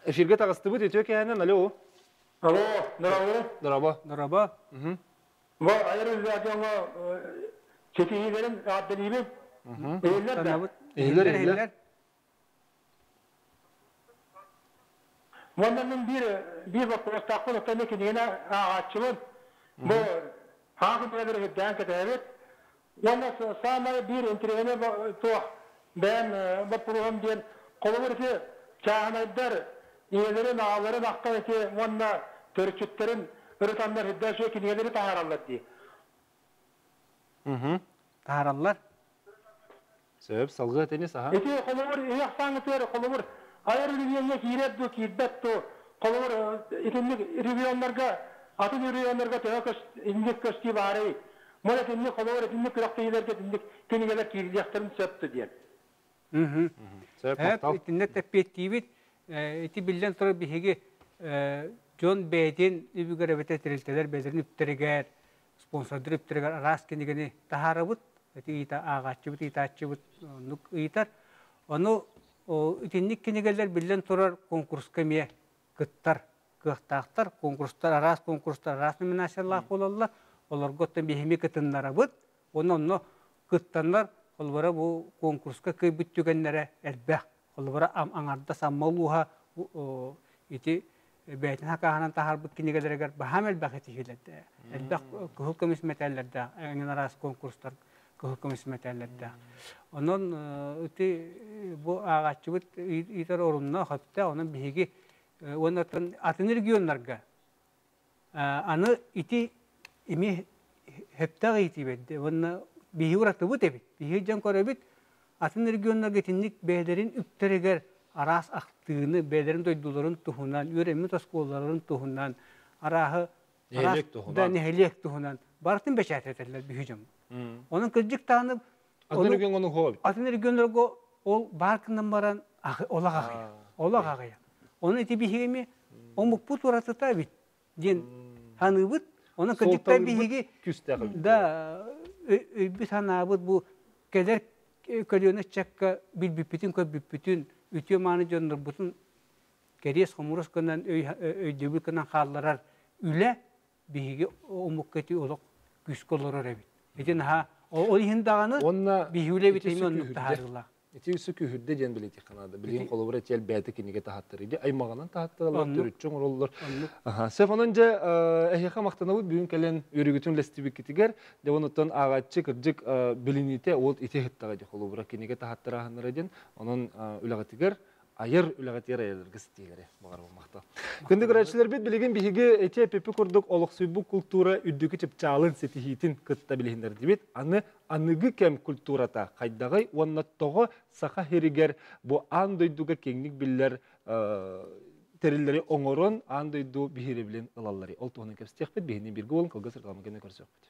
Эфиргэ таҕыстыбыт үтүө кэһэнэн, алло. Алло, здорово. Здорово. Здорово. Бу айар үллээх дьоҥҥо ситиһиилэрин ааттаныыбын. Иһиллэр да? Иһиллэр, иһиллэр. Уонна мин биир биир боппуруостаахпын, оттон мен кинигэни ааҕааччыбын. Бу хаах үлэлэри үрдээн кэтэһэбит. Уонна саамай биир интириэһинэй туох бэйэм боппуруоһум диэн, холобур ити чааһынайдар ийэлэрин, аҕаларын ахтан ити уонна төрүччүттэрин ырытаннар үрдээх үчүгэй кинигэлэри таһаараллар дии. Таһаараллар. Сөп, салгыы этиниз, аха. Ити холобур ийэ ахсааҥҥытыгар холобур айар региоҥҥа киирэр дуу, киирбэт дуу, холобур итинник регионнарга атын регионнарга төһө көс инник көстүү баарый? Мол итинник холобур итинник күрэхтэһиилэргэ итинник кинигэлэр киириэхтэрин сөп дуу диэн. Сөп, махтал. Итиннэ тэппиэттиибит. Ити биллэн турар биһиги дьон бэйэтин үбүгэр эбэтэр тэрилтэлэр бэйэлэрин үптэригэр, спонсордар үптэригэр араас кинигэни таһаарабыт. Ити ыйыта ааҕааччыбыт, ыйытааччыбыт оннук ыйытар. Ону итинник кинигэлэр биллэн турар конкурска эмиэ кыттар кыахтаахтар. Конкурстар араас конкурстар араас номинациялаах буолаллар. Олорго оттон биһими кытыннарабыт. Уонна онно кыттаннар, холобура бу конкурска кыайбыт түгэннэрэ элбэх. Холобура аҥардас Амма улууһа ити бэйэтин хакааһынан таһаарбыт кинигэлэригэр баһаам элбэх этиһиилэрдээх. Элбэх кыһыл көмүс мэтээллэрдээх, эҥин араас конкурстар кыһыл көмүс мэтээллэрдээх. Онон ити бу ааҕааччыбыт ыытар оруннаах өптөөх. Онон биһиги уонна атын регионнарга аны ити эмиэ сөптөөх ыйытыы бэрдэ уонна Биһи уратыбыт эбит. Биһи дьон көрөбүт, атын регионнарга итинник бэйэлэрин үптэригэр араас ахтыыны, бэйэлэрин дойдуларын туһунан, үөрэммит оскуолаларын туһунан, арааһы Нэһилиэк туһунан. Нэһилиэк туһунан барытын бэчээтэтэллэр биһи дьон. Онон кырдьык даҕаны Атын регион ону хообит. Атын регионнарга ол баар гынан баран олох аҕыйа. Олох аҕыйа. Оны ити биһигими омукпут уратыта эбит диэн саныыбыт. Онон кырдьыкта биһиги да өйбүт санаабыт бу кэлэр көлүөнэ ыччакка билбиппитин көрбүппүтүн үтүө мааны дьоннорбутун кэриэс хомурус гынан өйдөбүл гынан хаалларар үлэ биһиги омукка ити олох күүскэ олорор эбит. Ити наһаа ол иһин даҕаны биһиги үлэбит эмиэ оннук таһаарыылаах. Ити үсү күһүрдэ диэн билетихха наада. Билигин холобура этиэл бэйэтэ кинигэ таһаттар. Иди аймаҕынан таһаттаралар, төрүччү оҥороллор. Сөп онон дьэ эһиэхэ махтанабыт бүгүн кэлэн үөрүүгүтүн үлэстибиккитигэр. Дьэ онуттан ааҕааччы кырдьык билиниитэ ол ити ыһыттаҕа дии холобура кинигэ таһаттарааһыннара диэн. Онон үлэҕитигэр айар үлэҕитигэр айаларга ситиилэри баҕарабын махтал. Күндү көрөөччүлэрбит билигин биһиги эти эпипи курдук олохсуйбут культура үрдүкү чыпчаалын ситиһиитин кытта билиһиннэрдибит. Аны аныгы кэм культурата хайдаҕый уонна тоҕо саха сиригэр бу аан дойдуга киэҥник биллэр тэриллэри оҥорон аан дойду биһирэбилин ылалларый. Ол туһунан кэпсэтиэхпит биһини биргэ буолан кылгас реклама кэннэ көрсүөхпүт.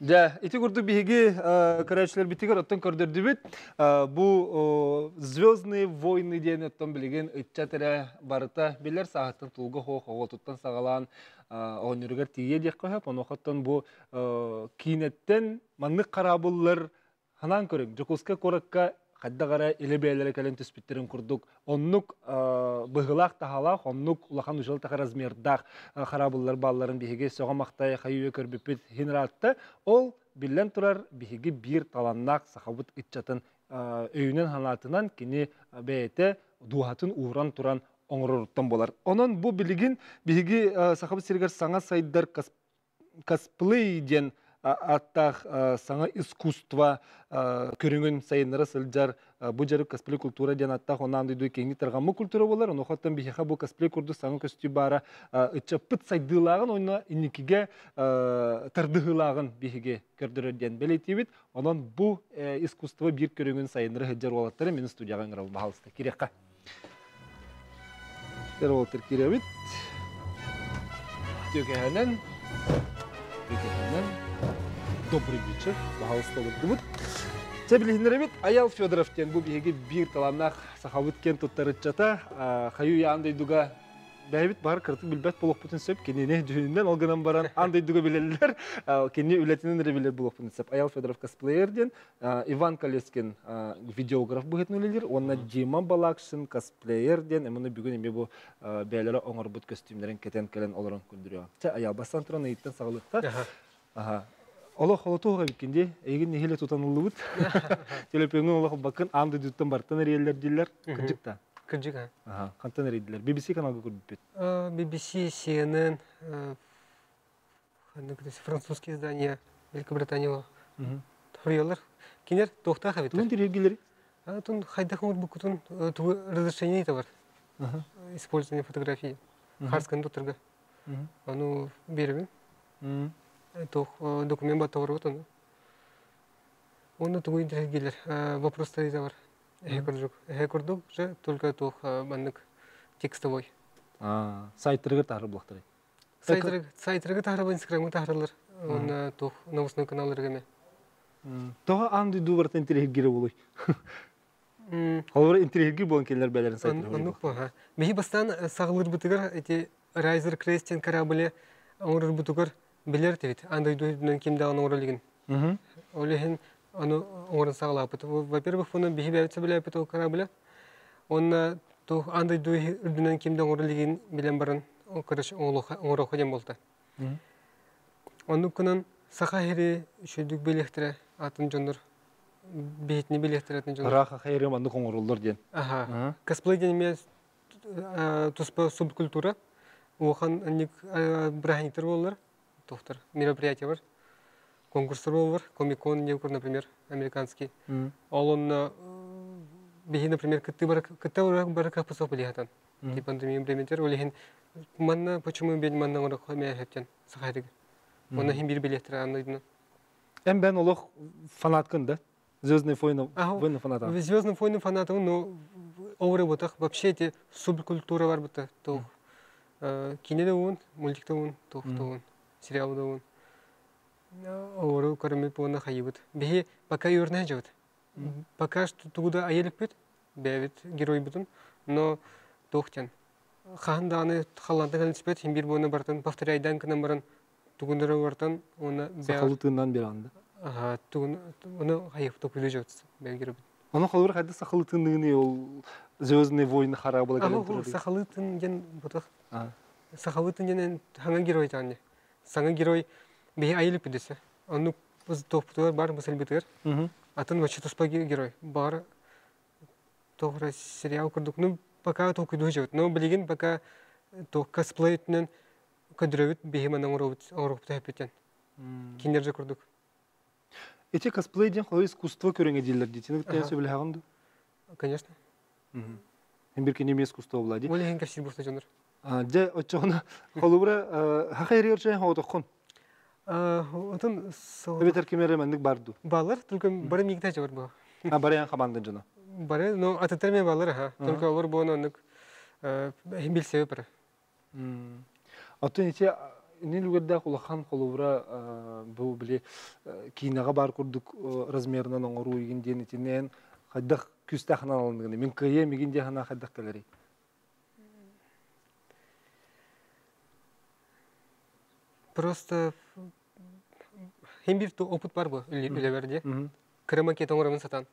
Дьэ, ити курдук биһиги көрөөччүлэрбитигэр оттон көрдөрдүбүт. Бу «Звездные войны» диэн оттон билигин ыччат эрэ барыта билэр сааһыттан тулга хоох оҕотуттан саҕалаан оҕонньоругар тиийэ диэххэ сөп. Онуоха оттон бу киинэттэн маннык хараабыллар Ханаан көрүҥ, Дьокуускай куоракка хайдах эрэ илэ бэйэлэрэ кэлэн түспүттэрин курдук оннук быһыылаах-таһаалаах, оннук улахан ужал-таха размердаах хараабыллар баалларын биһиги сөҕө-махтайа хайыы көрбүппүт иһин ыраатта. Ол, биллэн турар, биһиги биир талааннаах сахабыт ыччатын өйүнэн-санаатынан кини бэйэтэ дууһатын ууран туран оҥороруттан буолар. Онон бу билигин биһиги Сахабыт сиригэр саҥа сайдар косплей диэн ааттаах саҥа искусство көрүҥүн сайыннара сылдьар бу дьарык косплей культура диэн ааттаах онон дойду киэҥник тарҕаммыт культура буолар. Онуохаттан биһиэхэ бу косплей курдук саҥа көстүү баара ыччаппыт сайдыылааҕын уонна инникигэ тардыһыылааҕын биһиги көрдөрөр диэн бэлиэтиибит. Онон бу искусство биир көрүҥүн сайыннара сылдьар уолаттары мин студияҕа ыҥырабын баһаалыста кириэххэ. Уолаттар киирэбит. Түөкэһэнэн, түөкэһэнэн, добрый вечер, баһаалыста олордубут. Чэ билиһиннэрэбит Аял Федоров диэн бу биһиги биир талааннаах сахабыт киэн туттар ыччата хайыы аан дойдуга бэйэбит баар кыратык билбэт буолуохпутун сөп кинини дьүһүнүнэн ол гынан баран аан дойдуга билэллэр кини үлэтинэн эрэ билэр буолуохпутун сөп Аял Федоров косплеер диэн Иван Колескин видеограф быһыытынан үлэлиир уонна Дима Балакшин косплеер диэн эмону бүгүн эмиэ бу бэйэлэрэ оҥорбут көстүүмнэрин кэтэн кэлэн олорон күндүрүөҕэ. Чэ, Аял, бастаан туран ыйыттан саҕалыахха. Аха. Олох холотуох эбиккин дии. Эйигин нэһиилэ тутан ыллыбыт. Төлөпүөҥҥүн олох ылбаккын аан дойдуттан бартан эрийэллэр дииллэр. Кырдьык да? Кырдьык а. Аха. Хантан эрийдилэр? BBC каналга көрбүппүт. BBC, CNN, французские издания Великобританияла суруйаллар. Кинилэр туохтаах эбиттэр? Тугун тириргилери? Тун хайдах оҥорбуккутун тугу разрешение бар. Использование фотографии. Харсканы туттарга. Ону биэрэбин. Туох документ баттаҕырбыт ону. Онно тугу интириргилер вопростары бар. Эһэ курдук. Эһэ курдук же только туох маннык текстовой. Сайттарыгар таһар булахтарай. Сайттарга таһарабын, Инстаграмҥа таһараллар. Уонна туох новостной каналларга эмэ. Тоҕо аан дойду барыта интэриэһиргиирэ буолуой? Холобура интэриэһиргиир буолан кинилэр бэйэлэрин сайтарын Оннук буо. Биһи бастаан саҕалыырбытыгар ити Riser Crest диэн корабле оҥорорбутугар билэр этибит. Аан дойду үрдүнэн ким даҕаны оҥоро илигин. Ол иһин ону оҥорон саҕалаабыт. Во-первых, ону биһи бэйэбит сөбүлээбит ол корабле. Уонна туох аан дойду үрдүнэн ким да оҥоро илигин билэн баран короче оҥоруохха диэн буолта. Оннук гынан саха сири үчүгдүк билиэхтэрэ атын дьоннор Биһитини билиэхтэрэтин дьон. Ыраах хайырым анны коңоруллар диэн. Аха. Косплей диэн эмиэ туспа субкультура. Улахан анник бырааһынньыктар буоллар, тохтор мероприятие бар. Конкурстар буоллар, Комикон диэн, например, американский. Ол онно биһи, например, кытты бар кытта бар капысов билиһатан. Ти пандемия времетер, ол иһин манна почему бен манна оҥоро мэ хэптен сахарыгы. Онно хим бир билеттер анныйдына. Эн бен олох фанаткын да? Звездные войны, войны фаната. Звездные войны фанаты, но оҕура ботах вообще эти субкультура бар бута то кине да уун, мультик да уун, туох да уун, сериал да уун. Оҕору көрөмүт буона хайыбыт. Биһи пока юрна жабыт. Пока что тугуда айылыкпыт, бэбит геройбутун, но туохтен. Хаһан дааны халлантан кэлэн хим бир буона бартан повторяйдан кынан баран тугундара бартан оны Сахалы тыыннан бер анды. Ага, тугун оны хайып токуйду жабыт. Бэл герой. Оны холбур хайда сахалы тыынныгыны ол Звездные войны хара була кэлэн турар. Сахалы тын ден бутах. Сахалы тын ден хаңа герой таны. Саңа герой бихи айылып бидесе. Оны біз топтуар бар мысал битер. Атын вообще туспа герой. Бар тоғра сериал курдук. Ну пока токуйду жабыт. Но билигин пока то косплей түнен көдүрөбүт бихи манан оробут оробут хэппетен. Киндерже курдук. Эти косплей ден холой искусство көрөңө дийлер дейт. Сен күттен сөйлөһөгөн Конечно. Хем бир кинеме искусство була ди. Ол хен кәсир буста жонор. Же очоғына холубра хахайрер чай хоотокхон. Отон Эбетер кимере мендик барду. Балар, только бары мигта жабар бу. А бары ян хабандын жона. Бары, но ататтар мен балар, ха. Только олар буны онык хем билсе бар. Атын ите нил үгердә улахан холубра бу биле кинага бар курдук размерынан оңору игин диен итинен хайдах күстәхнан алындыгын. Мин кыйы мигин дияхана хайдах кэлери. Просто хем бир опыт бар бу үле берде. Кыра макет оңоромун сатан.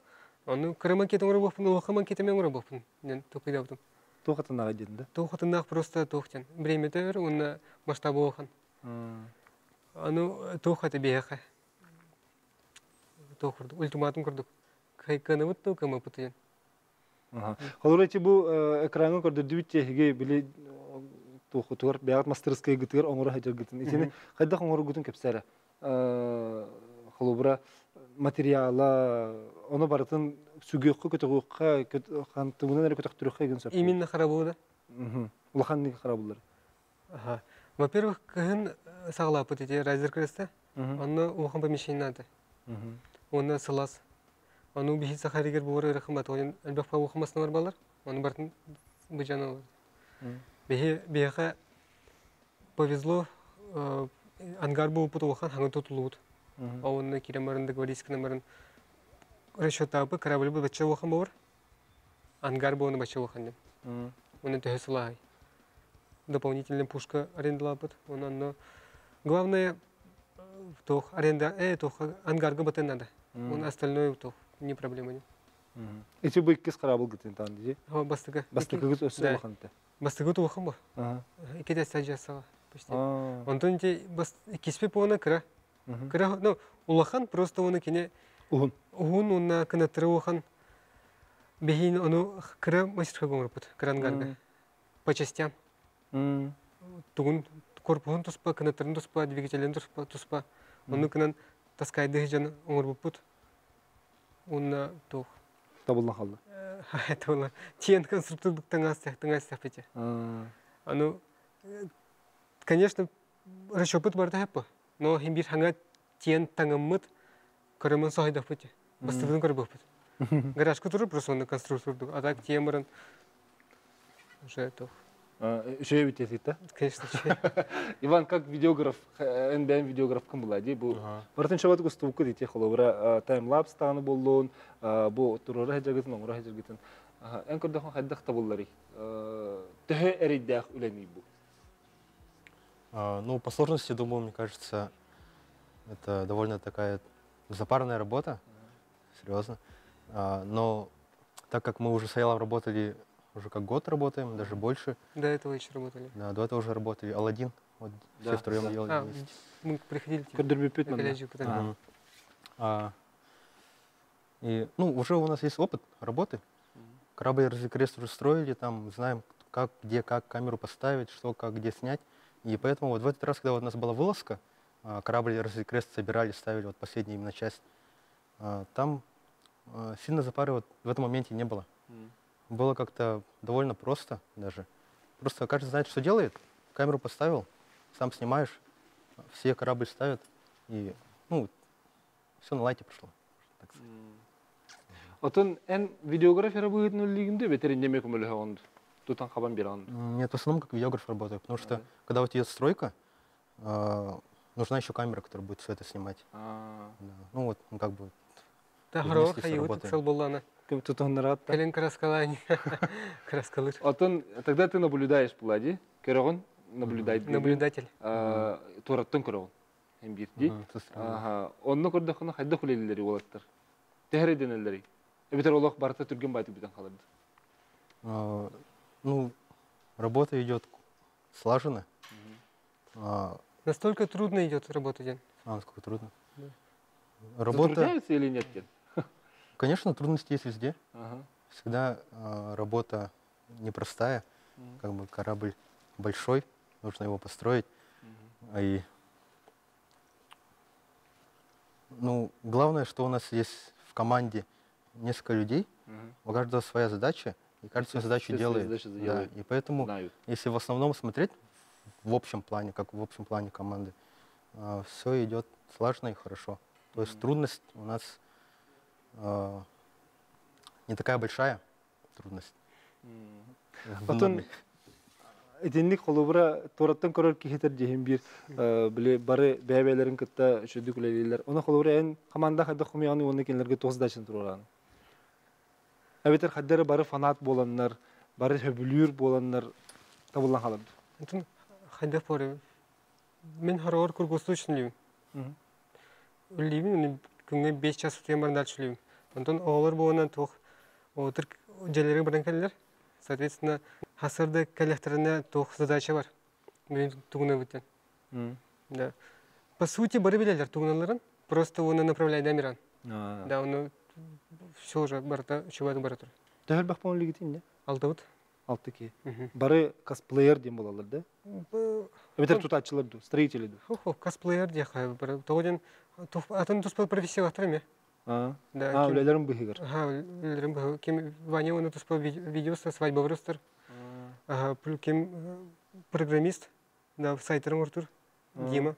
Аны кыра макет оңоро бопун, улахан макет мен оңоро бопун. Мен токуйда бутум. Тухатынага дедин да? Тухатынак просто тухтен. Время төр, уна масштабы охан. Аны тухаты бияха. Тухурду, ультиматум курдук. Кайканы бутtu, кама путуен. Холор эти бу экраңы көрдө дүбүт теһиге били тухутугар бягат мастерская гытыгар оңоро хажар гытын. Итини хайдах оңоро гытын кепсәре. Холобура материала оны барытын сүгөккө көтөгөккө хантыбынан эре көтөктүрөккө ген сөп. Именно харабуда. Улахан неге харабулар. Ага. Во-первых, кыһын саҕалааппыт ити райзер креста. Онно улахан помещение надо. Онно сылас. Ону биһи сахаригер буор ырахын бат. Онун элбэх улахан масналар балар. Ону бартын быжан олар. Биһи биһиэхэ повезло, ангар буупут улахан хаҥа тутулубут. Онно кирен барын договорись барын расчеттаабы корабль бу бачча улахан буор. Ангар буону бачча улахан дем. Оны төһө сылаай. Дополнительная пушка арендалапыт. Онон главное тох аренда, тох ангарга батын надо. Он остальное тох не проблема не. Эти бу иккис карабыл гытын тан ди. Ха бастыгы. Бастыгы өссө улахан те. Бастыгы улахан бу. Икки дә сажа почти. Онтон те бас киспе пона кыра. Кыра, ну, улахан просто оны кине Ухун. Ухун онна кына тыры улахан. Бехин ону кыра мастерской гоңрупут, кырангарга. По частям. Тугун корпуһун туспа, кынаттарын туспа, двигателин туспа, туспа. Ону кынан таскайды жан оңорбуппут. Онна тух. Табылна халды. Табылна. Тиен конструктор таңас таңас пете. Ану, конечно, расчёпыт бар да хаппы. Но хим бир хаңа тиен таңыммыт көрөмөн сахайда пете. Бастыгын көрбөппүт. Гаражка туру просто оны конструктор. А так тиен баран уже тух. Үшөйө битесит, да? Конечно. Иван, как видеограф, НБН видеограф кым була, ди бу. Бартын шабат густувку дите холобра таймлапс таны боллун, бу турора хажагытын, оңора хажагытын. Эн көрдөхон хайдах табыллары. Төһө эриддах үлени бу. Ну, по сложности, думаю, мне кажется, это довольно такая запарная работа, серьезно. Но так как мы уже с Аялом работали, уже как год работаем, даже больше. До этого еще работали. Да, до этого уже работали. Аладдин, вот Да, все втроем да. делали А, вместе. мы приходили, типа, Көрдөрбүппүт на манна. колледжи, потом. Не И, ну, уже у нас есть опыт работы. Корабль «Крест» уже строили, там знаем, как, где, как камеру поставить, что, как, где снять. И поэтому вот в этот раз, когда вот у нас была вылазка, корабль «Крест» собирали, ставили вот последнюю именно часть, там сильно запары вот в этом моменте не было. Было как-то довольно просто даже. Просто каждый знает, что делает. Камеру поставил, сам снимаешь, все корабль ставят, и, ну, все на лайте прошло. Так сказать. Отон эн видеограф быһыытынан үлэлиигин дуу, эбэтэр эмиэ көмөлөһөҕүн тутан хабан биэрэҕин. Нет, в основном как видеограф работаю, потому что когда вот идет стройка, нужна еще камера, которая будет все это снимать. Да. Ну вот, ну, как бы Та вместе хорор все хайыбыт работаем. ыксал буоллаҕына. Ким тутуннараат. Кэлин краскалаан краскалыыр. Отон тогда ты наблюдаешь буолла дии. Көрөҕүн, наблюдать. Наблюдатель. Туораттан көрөҕүн. Эн биир дии. Со стороны. Аха. Онно көрдөххүнэ хайдах үлэлииллэрий уолаттар? Төһө эрэйдэнэллэрий? Эбэтэр олох барыта түргэн баҕайытык бүтэн хаалар дуу. Ну, работа идет слаженно. Настолько трудно идет работа диэн. А, насколько трудно? Да. Работа, Затрудняются или нет? конечно, трудности есть везде. Всегда работа непростая. Как бы корабль большой, нужно его построить. И, ну, главное, что у нас есть в команде несколько людей, у каждого своя задача, и каждый свою задачу Все свои делает. задачи Да, делают. и поэтому, Знают. если в основном смотреть в общем плане, как в общем плане команды, все идет слаженно и хорошо. То есть трудность у нас не такая большая трудность. В Отон норме. итинник холобура туораттан көрөр киһи дьиһин биир били бары бэйэ-бэйэлэрин кытта үчүгэйдик үлэлииллэр. Ону холобура эн команда хайдах хомуйаҕыный уонна кинилэргэ туох задачаны туруораҕын? Эбэтэр хайдах эрэ бары фанат буоланнар, бары сөбүлүүр буоланнар табыллан хаалар. Онтон хайдах буолар? Мин хороор круглосуточно үлэлиибин. Үлэлиибин, күҥҥэ 5 час утуйан баран дальше үлэлиибин. Онтон оҕолор буоланнар туох отыр дьиэлэригэр баран кэллилэр. Соответственно, сарсыарда кэллэхтэринэ туох задача баар. Бүгүн тугунабыт диэн. Да. По сути, бары билэллэр тугуналларын. Просто оны направляет Амиран. Да, он все уже барыта үчүгэй бара турар. Төһө элбэх буолан үлэлиигитий инньэ? Алтабыт. Алта киһи. Бары косплеер диэн буолаллар да? Эбэтэр тутааччылар дуу, строители дуу? Хо-хо, косплеер диэххэ бары. Тоҕо диэн атын туспа профессиялаахтар эмиэ. Да, А, үлэлэрин быыһыгар. Ага, үлэлэрин быыһыгар. Ким Ваня оны туспа видео свадьба устар. Ага, ким программист, да, сайттарын оҥортуур. Дима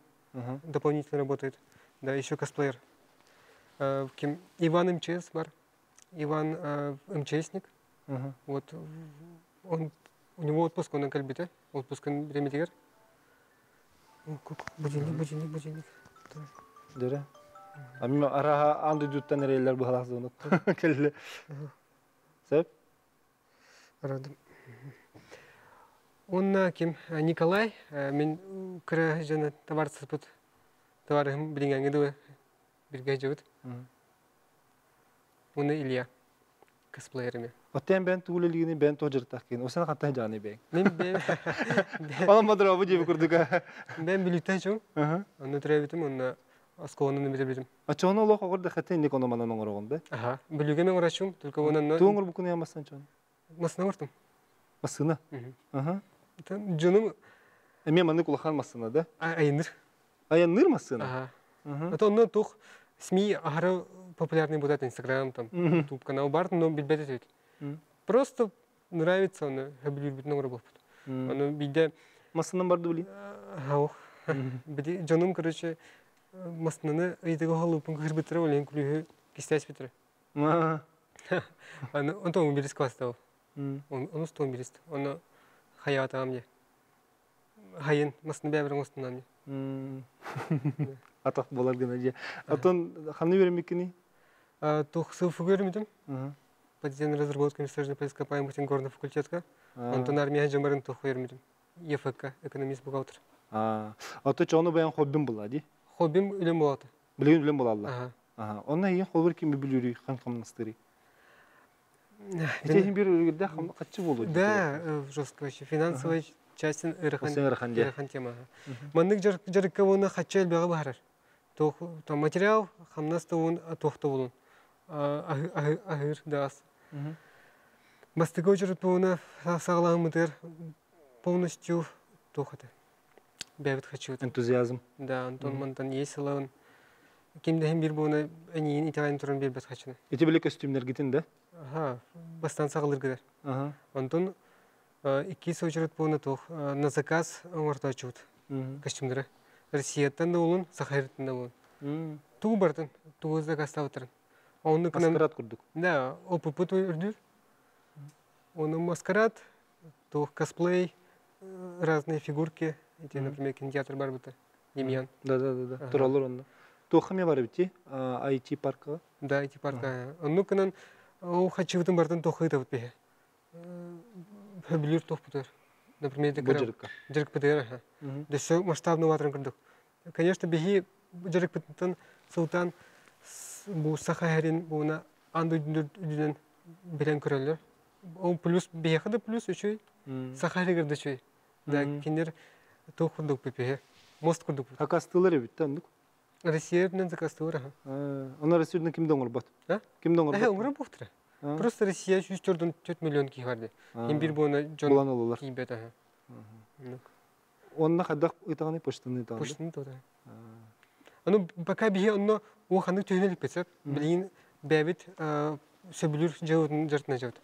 дополнительно работает. Да, еще косплеер. Ким Иван МЧС баар. Иван МЧСник. Вот он, у него отпуск, он кэлбитэ. Отпуск бириэмэтигэр. Будильник, будильник, будильник. Дөрө. А мин арааһа аан дойдуттан эрийэллэр быһыылаах звонок. Кэллэ. Сөп? Радым. Он ким Николай, мин кыра жана табаарыспыт табаарыһым билиҥҥээҥҥэ дылы бииргэ сылдьабыт. Уонна Илья косплеер эмиэ. Оттон бэйэҥ тугу үлэлиигиний, бэйэҥ туох дьарыктааххыный. Ол сен хантан дьааны бэйэҥ. Мин бэйэм Онон модробу диэби курдук. Бэйэм Бүлүүттэн чуҥ. Онно төрөөбүтүм, онно оскуоланы бүтэрбитим. Оччоҕуна олох оҕор да хатын инник ону манан оҥороҕун да? Аха. Бүлүүгэ мин оҥороччум, только онон Тугу оҥорбуккун массыына чон? Массыына оҥортум. Массыына? Аха. Дьонум Эмиэ маннык улахан массыына да? Айанныыр. Айанныыр массыына? Аха. Это онно туох СМИ аһары популярный будет Инстаграм, там, Ютуб канал баар, но билбэт этибит. Просто нравится оны, сөбүлүүрбүтүн оҥоробуппут. Ону биирдэ Массыынан барды билин? Ох. Били дьонум, короче, массыынаны ыйытыга холуппун кыырбыттара, ол күлүүһү кистээспиттэрэ. Аны онтон 11 класста ол. Онус 11. Оны хайаатаҕым дии. Хайын массыына бэйэбэр оҥостунан дии. Атах буолар гына дии. Отон ханна үөрэммиккиний? Туох СУФУга үөрэммитим. Подземная разработка месторождений ископаемых горного факультетка. Онтон армия дьомморун туох үөрэммитим. ЕФК, экономист бухгалтер. Ото чону бэйэҥ хоббиҥ буолла дии? Хоббим үлэм буолла. Билигин үлэҥ буолла. Ага. Онно эйигин холобур ким үбүлүүрүй, хаһан хамнастыырый? Ити биир үлүгэрдээх харчы буолуо. Да, жестко вообще. Финансовая часть ыарахан ыарахан дии. Ыарахан тема. Маннык дьарыкка уонна харчы элбэҕи баҕарар. Туох материал, хамнас да уон туох да буолун. Аһыыр даас. Бастакы очередь буона саҕалааммытыгар полностью туох этэ. Бэйэбит хаччыбыт. Энтузиазм. Да, Антон мантан есть ылабын. Ким да бир буона эниин итэҕэйэн туран биэрбэт хаччыны. Ити били көстүүмнэргитин да? Аха, бастан саҕалыыргыдар. Онтон иккис очередь буона туох на заказ оҥортооччубут костюмнары. Россияттан да болун, Сахариттан да болун. Тугу бартын, тугу заказтаабыттарын. Оннук Маскарад курдук. Да, опыппыт үрдүр. Оны маскарад, туох косплей, разные фигурки. Эти, например, кинотеатр бар быта. Демьян. Да, да, да, да. Тураллар онно. Туохха эмиэ бар эбит IT паркаҕа? Да, IT парка. Оннук гынан ол хаччыбытын бартын туох ыытабыт биһи. Хөбүлүүр туохпутугар. Например, Бу дьарыкка. Дьарыкпытыгар, аха. Дөссө масштабный ватран курдук. Конечно, биһи дьарыкпытыттан сылтаан бу саха хэрин буна аан дойду үрдүнэн билэн көрөллөр. Ол плюс биһиэхэ да плюс үчүгэй, саха хэригэр да үчүгэй. Да, кинилэр туох курдук пипиһи, мост курдук. Хакастыылар эбит да оннук. Россия үрдүнэн заказтыыр аха. Оны Россия үрдүнэн ким да оҥорбот. Ким да оҥорбот. Оҥорор буохтара. Просто Россия 104 миллион киһи бар дии. Им бир буона дьон Булан ылалар. тиийбэт аха. Онно хайдах ыытаҕыный почтаны ыытаҕын? Почтаны ыытаҕын. Аны пока биһи онно улаханнык түһүнэ иликпит сөп. Билигин бэйэбит сөбүлүүр дьыалабытын дьарытына дьабыт.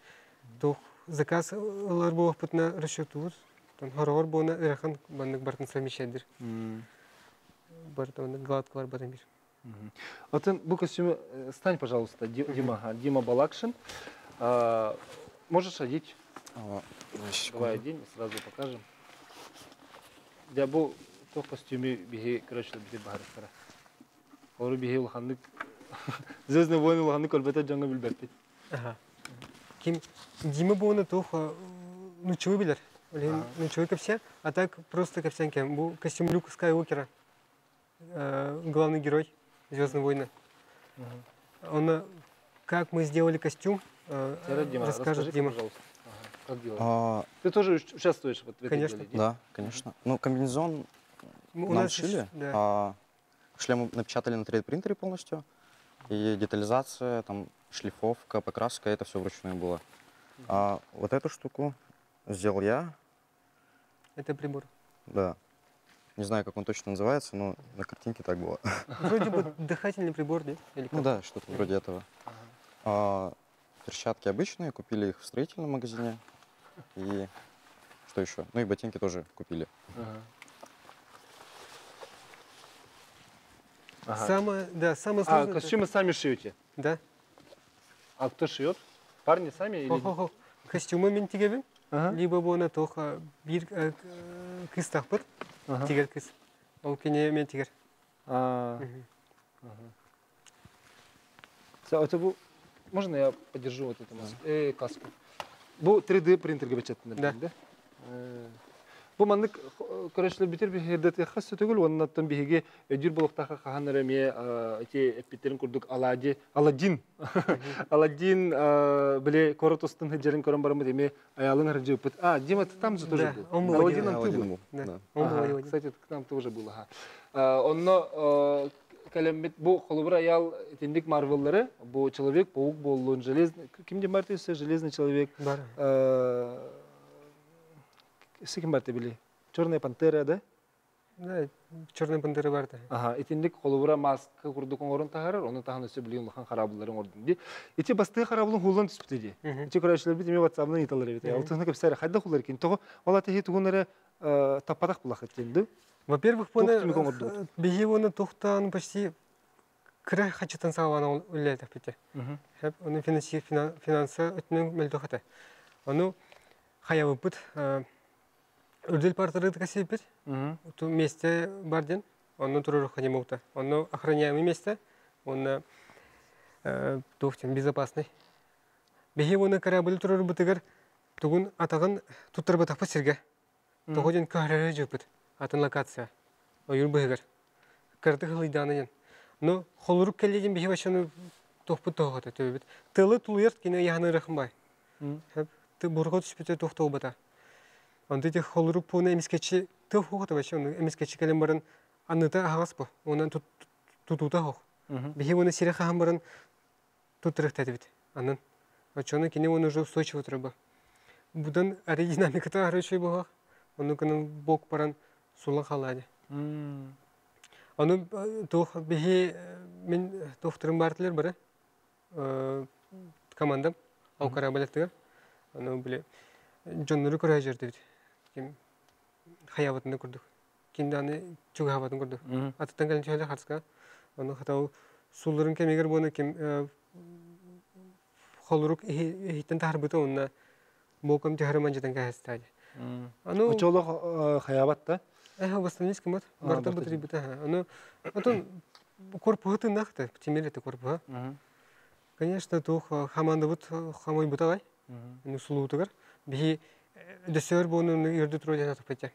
Туох заказ ылар буолуохпутуна расчетуубут. Хороҕор буона ыарахан маннык бартын совмещайдыр. Барыта маннык гладкалар батын бир. Атын бу костюмы стань, пожалуйста, Дима, Дима Балакшин. Можешь одеть? Давай одень, сразу покажем. Дьэ бу туох костюму биһи короче бити баһарыктара. Олору биһи улаханнык Звездные войны улаханнык көрбөтө дьоҥҥо билбэппит. Ким Дима буону туох нуччалыы билэр. Ол нуччалыы кэпсээн, а так просто кэпсээн кэм. Бу костюм Люка Скайуокера, главный герой Звездные войны. Он как мы сделали костюм, Дима, расскажет Дима. Пожалуйста. Как делали? Ты тоже участвуешь вот в этом Конечно. деле? Да, конечно. Ну, комбинезон У нам нас шили, да. а шлем напечатали на 3D-принтере полностью. И детализация, там, шлифовка, покраска, это все вручную было. А вот эту штуку сделал я. Это прибор. Да. Не знаю, как он точно называется, но на картинке так было. Вроде бы дыхательный прибор, нет? Или Ну как? да, что-то вроде этого. А, перчатки обычные, купили их в строительном магазине. И что еще? Ну и ботинки тоже купили. Ага. Самое, да, самое А сложное. костюмы сами шьете? Да. А кто шьет? Парни сами или? Хо-хо-хо. Костюмы мин тигебин. Либо буона тоха бир кыз тахпыт. Тигер кыз. Ол кене мен тигер. Это бу... Можно я подержу вот эту маску? Каску. Бу 3D принтер бечеттин, да? Да. Бу маннык көрөшлөр битер бихердет хас сөтөгүл оннаттан биһиги өдүр болуктаха хахан эме эти эппиттерин курдук Аладдин Аладдин Аладдин биле коротостун хеджерин көрөн барамыт эме аялын хыржыппыт. А, Дима, ты там же тоже был? Он был Аладдином ты был? Да, он был Аладдин. Кстати, к нам тоже был. Онно кэлэммит бу холубура аял итинник Марвеллары, бу Человек-паук боллун, железный, ким де бар Железный человек. Бар. Ким бар били? Черная пантера, да? Да, Черная пантера бар да. Ага, итинник холубура маска курдук оҥорон таһарар, ону таһан өссө билигин улахан хараабылларын ордун ди. Ити бастыы хараабылын хуллан түспүтэ ди. Ити көрөөчүлэр бит эми WhatsApp-ынан ыыталлар эбит. Алтыһына кэпсээр хайда хуллар кин. Тоҕо ол атыһы тугун эрэ таппатах булахыт диэн ду. Во-первых, Туох түмүк оҥордубут? биһи оны тухтан почти кыра хачытан саҕалаан үлэлэтэхпит. Хеп, оны финансы өтүнэн мөлтөх этэ. Ону хаябыппыт үрдэл партыры касиппит. Ту месте бар ден, онно турар ханимаута. Онно охраняемый место, онно тухтен безопасный. Биһи оны корабль турар бытыгар тугун атагын туттар сирге. Тоҕоден көһөрөрө жыпыт. Атын локация. Ойур быһыгар. Кырты хылыйдаанын. Но холурук келледен биһи башаны тохпут тоҕота төбүт. Тылы тулуйарт кине яханы рахым бай. Хеп ты бурго түспүтө тохтолбата. Онды те холурук пуна эмискечи тыл хугата башы оны эмискечи келен барын аныта ахагас бу. Онан тутута хох. Биһи оны сире хахан барын Туттарыхтатыбит. Анан. Очону кини он уже устойчиво турба. Будан аэродинамиката арычый буһах. Ону кынын бок баран сула халади. Аны туох биһи мин туохтарым баартылар бары командам ол корабль Аны били дьоннору көрө жердибит. Ким хаябытын курдук. Ким аны чугаһабатын курдук. Атыттан кэлин чөһөлө харска. Аны хатау сулларын кемигер буону ким холурук иһиттен тахарбыта онна боком тихары манжытан кәһәстәде. Аны Очолох хаябат да? Восстановить кымат. Барта бутри бута. Аны отон корпуһы нахта, темир это корпуһа. Конечно, тух хаманды бут хамой буталай. Ну сулутугар. Бихи дөсөр буну үрдү туру тапытя.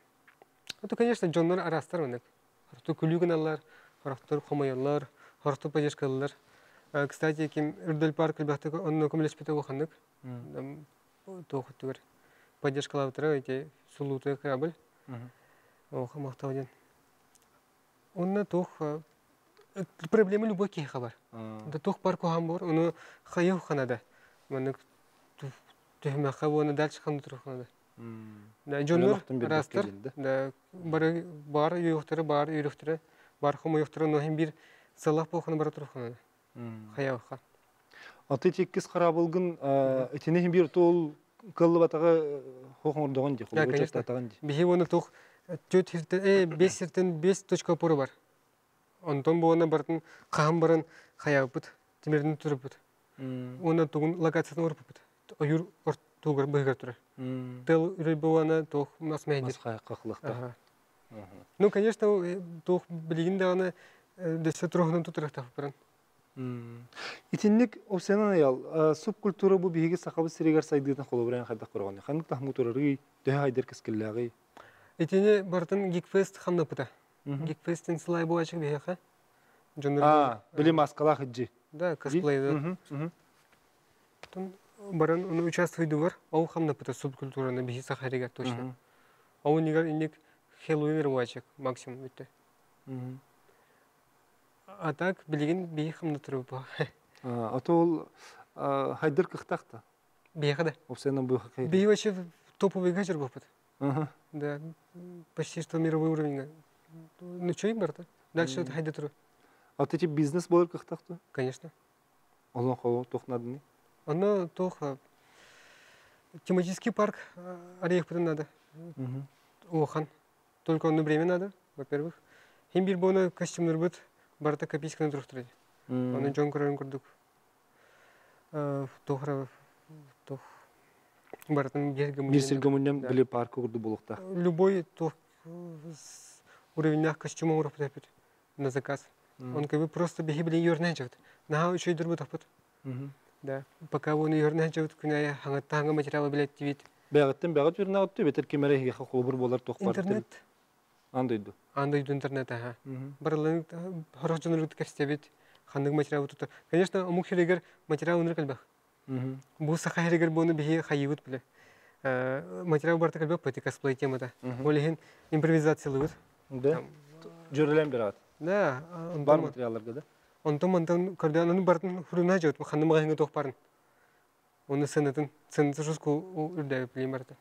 Это, конечно, дьоннор арастар өнек. Харту күлүгүн харту хомоялар, харту поддержкалар. Кстати, ким Үрдөл парк элбәхтә онны көмләшпете уханнык. Тух түгер. Поддержкалар эти сулуту корабль. Ох, мактауден. Онна тух проблема любой ки хабар. Да тух парк бар, оны хайы ханада. Маны түһмә хабы дальше хан тур ханада. Да жоннор растар, да бар бар юхтары бар юхтары, бар хому юхтары, но хим бир салах бохны бар тур ханада. Хаяха. Аты теккис карабылгын этине хим бир тол кыллы батага хохоңор догон ди, Да, конечно. Бихи оны тух төт хиртен, бес хиртен бес точка опоры бар. Онтон буона бартын кахан баран хаябыт, темирдин турупут. Оны тугун локациясын орпупут. Оюр орт тугар быгар тура. Тел үрей буона тух нас мәйдир. Масха каклыкта. Ну, конечно, тух билигин даганы дөсө турухунун тутурак баран. Итинник опсенан аял субкультура бу биһиги сахабы сиригер сайдыытын холобуран хайдах көргөн. Ханнык тахму турары, төһө хайдер кескелләги. Итини бартын Гикфест ханнапыта. Гикфесттен сылай буачык биһиэхэ. А, били маскала хыджи. Да, косплей, да. Баран оны участвуйду бар. Ол хамнапыта субкультураны биһи сахарига точно. Ол нигер инник Хэллоуин буачык максимум үтте. А так билигин биһи хамнатыры бу. А то ол хайдер кыхтахта. Биһиэхэ да. Опсенан бу хакай. Биһи вообще топовый гачер бупыт. Да, почти что мировой уровень. Ну что им барта? Дальше это хайда туру. А вот эти бизнес болар кыхтахту? Конечно. Олон холо тохнадыны. Оно тох тематический парк Орех надо. Охан. Только он время надо, во-первых. Хим бир бона костюмнар бут барта копейка на друг Оны жон көрөн көрдүк. Тохра тох бартын бир сирге били парк курду болукта. Любой тох уровень костюма урап на заказ. Он как бы просто бихи билин юрнэ жабыт. Наха үчөй дурбу тапыт. Да, пока он юрнэ жабыт күнә хаңа материалы билет тибит. Бәгаттен бәгат юрнэ отты бетер кемере хиге холбур болар тох бар. Интернет. Андойду. Андойду интернет, ага. Барлын хорох жонор кепстебит. Хандык материал тута. Конечно, омук хирегер материал уныр калбах. Бу саха хирегер буны бихи хайыбыт биле. Материал барта калбах пати косплей темада. Олехин импровизациялыбыт. Да. Жөрөлөн бират. Да, бар материалларга да. Онтон мантан көрдөн аны бартын хуруна жот, ханды магайыңы тох барын. Оны сенетін, сенети жуску үрдәбе билем барты.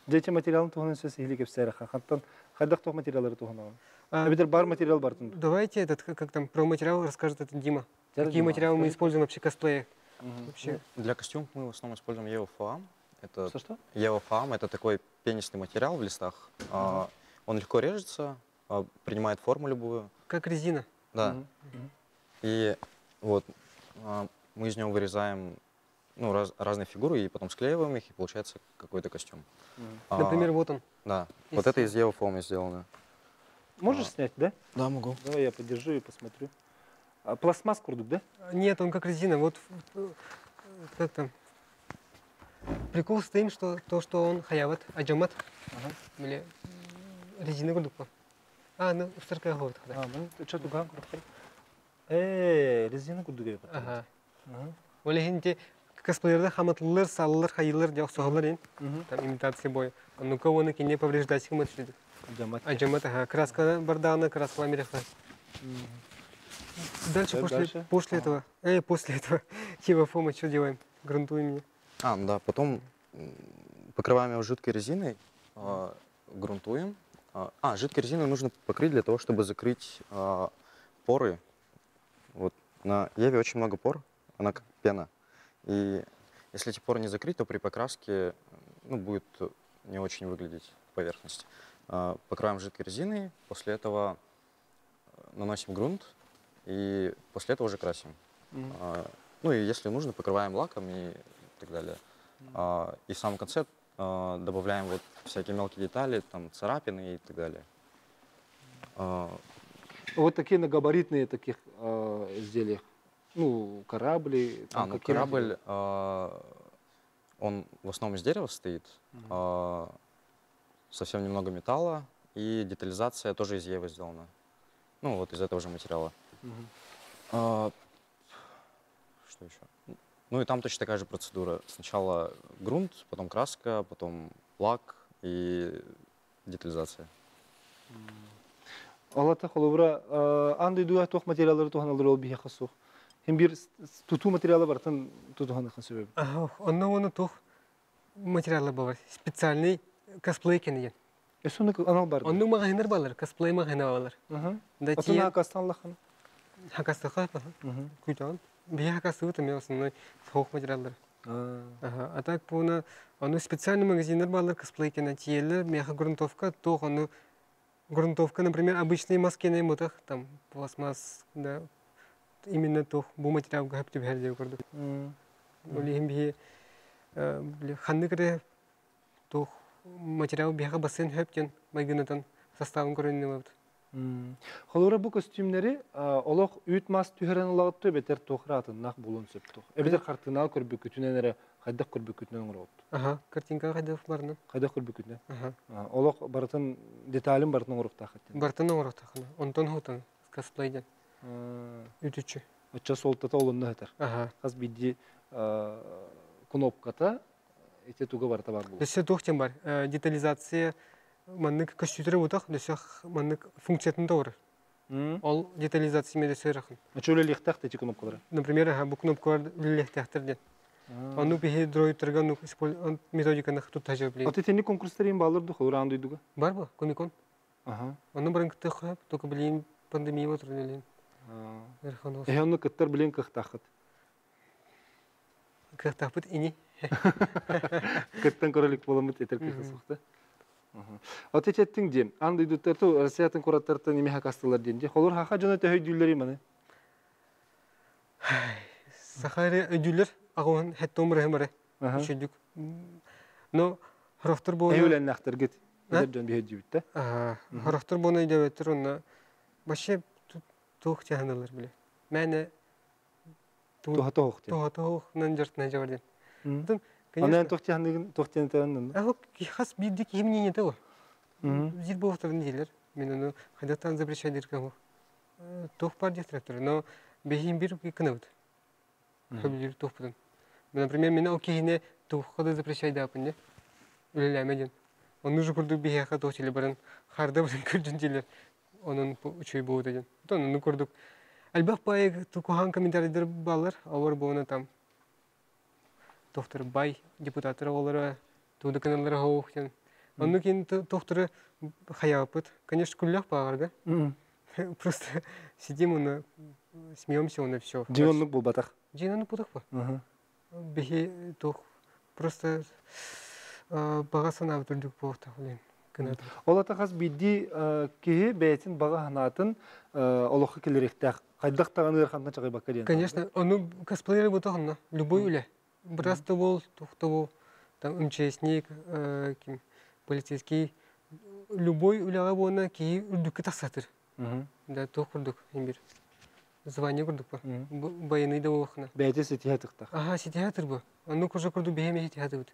Жече материалын туһунан сөз ихли кепсәре хаттан хайдах тох материаллары туһунан. Битер бар материал бартын. Давайте этот как там про материал расскажет этот Дима. Какие материалы мы используем вообще косплея? Вообще. Для костюмов мы в основном используем EVA Это что? EVA это такой пенистый материал в листах. Он легко режется, принимает форму любую. Как резина. Да. И вот мы из него вырезаем ну, разные фигуры и потом склеиваем их, и получается какой-то костюм. Например, вот он. Да. Вот это из EVA сделано. Можешь снять, да? Да, могу. Давай я подержу и посмотрю. А, пластмасс курдук, да? Нет, он как резина. Вот как там. Прикол с тем, что то, что он хаяват, аджамат, или резина курдук. А, ну, устарка говорит. А, ну, что туган курдук? Резина курдук. Ага. Оле хинте косплеерда хаматлылар, саллар, хайылар, диок сохалар ин. Там имитация боя. А ну-ка, он и не повреждать их. Аджамат. Аджамат, ага. Краска бардана, краска америка. Дальше Дальше? после, после этого, после этого, Ева Фома, что делаем? Грунтуем меня. А, ну да, потом покрываем его жидкой резиной, грунтуем. Жидкой резиной нужно покрыть для того, чтобы закрыть поры. Вот на Еве очень много пор, она как пена. И если эти поры не закрыть, то при покраске, ну, будет не очень выглядеть поверхность. Покрываем жидкой резиной, после этого наносим грунт, и после этого уже красим. Ну и если нужно, покрываем лаком и так далее. И в самом конце добавляем вот всякие мелкие детали, там царапины и так далее. Вот такие на габаритные таких изделиях. Ну, корабли. Там ну какие корабль, материалы? Он в основном из дерева стоит, совсем немного металла, и детализация тоже из Евы сделана. Ну, вот из этого же материала. Что еще? Ну и там точно такая же процедура. Сначала грунт, потом краска, потом лак и детализация. Алата холобура аан дойдуга туох материаллары туһаналлар ол биһиэхэ суох. Хин биир тутуу материала барытын тутуһаныхын сөбө. Ага, онно оны туох материалы бар. Специальный косплей кенеген. Эсуну анал бар. Оннук магазиннар балар, косплей магазина балар. Да Отун тиен акастан лахан. хакастыха, куйтан. Бия хакастыбы там основной соох материаллар. Ага, а так буна ону специальный магазиннар балар косплей кена тиелер, меха грунтовка, туох ону грунтовка, например, обычные маски на мотах, там пластмасс, да, именно туох бу материал гап түбәр дип көрдүк. Олихим бии ханны кире туох материал биһиэхэ бассейн хөптен майгынатан составын көрөннө бабыт. Холора бу костюмнери олох үт мас түһэрэн ылаҕытты бетер туохраатыннах булун сөп туох. Эбетер хартынаал көрбүкүтүнэн эрэ хайдах көрбүкүтүнэн оҥороҕут. Ага, картинка хайдах барынан. Хайдах көрбүкүтүнэн. Ага. Олох барытын деталин барытын оҥоруохтаахыт. Бартын оҥоруохтаахына. Онтон хутан косплейден. Үтүчү. Оччо суолтата олунна хатар. Ага. Хас биирдии кнопката ити туга барыта бар булу. Өссө туох диэн бар. Детализация маннык көстүүтэрэ бутах, өссө маннык функциятын тоҕурар. Ол детализация медесе рахын. Оччо үлэлиэхтээх да ити кнопкалара. Например, ага, бу кнопкалар үлэлиэхтээхтэр диэн. Ону биһи дроидтарга ну методиканы туттажа билин. Аты тени конкурстарын баалар ду холураан дойдуга? Бар бу, Комикон. Ага. Ону барын кытта хөп, только билин пандемия отыр нелин. Эрхан Эхе онну кыттар билин кыхтаахыт. Кыхтаахпыт ини. Кыттан көрөлүк боламыт этер кыхы сухта. Аты четтиң дем. Аан дойдуттар ту Россиятын кураттартан неме хакастылар дем. Де холур хаха жона төһөйдүллери маны. Сахари өйдүллер агуан хэтте умры хэмэре. Үшүдүк. Но хорохтор буона Эйүлэннэхтэр гит. Эдер дьон биһэддүүбүт да. Ага. Хорохтор буона өйдөбөттөр онна вообще туох тяханалар биле. Мәне Туха тоох дем. Туха тоох нан жартына жабар дем. Потом, Анан конечно, туох тяханыгын туох тяханыгын. Ах, хас бидди ким не того. Зил боохтарын дийлер. Мен ону хайдатан запрещать диркам. Туох бар директор, но бехин бир кынабыт. Хөбүлүр туох бутун. Например, мен ол кихине туохка запрещать да апын, не? Үлеләмеден. Оны же курдук бихеха туох теле барын харда барын көрдүн телер. Онун үчөй болот ден. Тон оны курдук. Альбах бай тукухан комментарийлер балар, авар буона там. Доктор бай депутаттар олары туды каналлары хоохтен. Онну кин докторы хаябыт. Конечно, күллях багарга. Просто сидим, он смеемся, он и все. Жиноннук булбатах. Жиноннук булбатах ба. Бихи тох просто бага санап түрдүк болуктах блин. Ол атахас бидди киһи бэйэтин бага ханаатын олоххо киллэриэхтээх хайдах даҕаны ыархантан чаҕыйбакка диэн. Конечно, ону косплеер бутахна, любой үлэ. Бырас бол, тухта бол, там МЧСник, ким, полицейский, любой үлэҕэ буона киһи үрдүккэ тахсатыр. Да, туох курдук, имбир. Звание курдук ба. Военный да буолахна. Бэйэтэ ситиһэ тыктах. Ага, ситиһэ бу. Ону курдук курдук бэйэм ситиһэ тыбыт.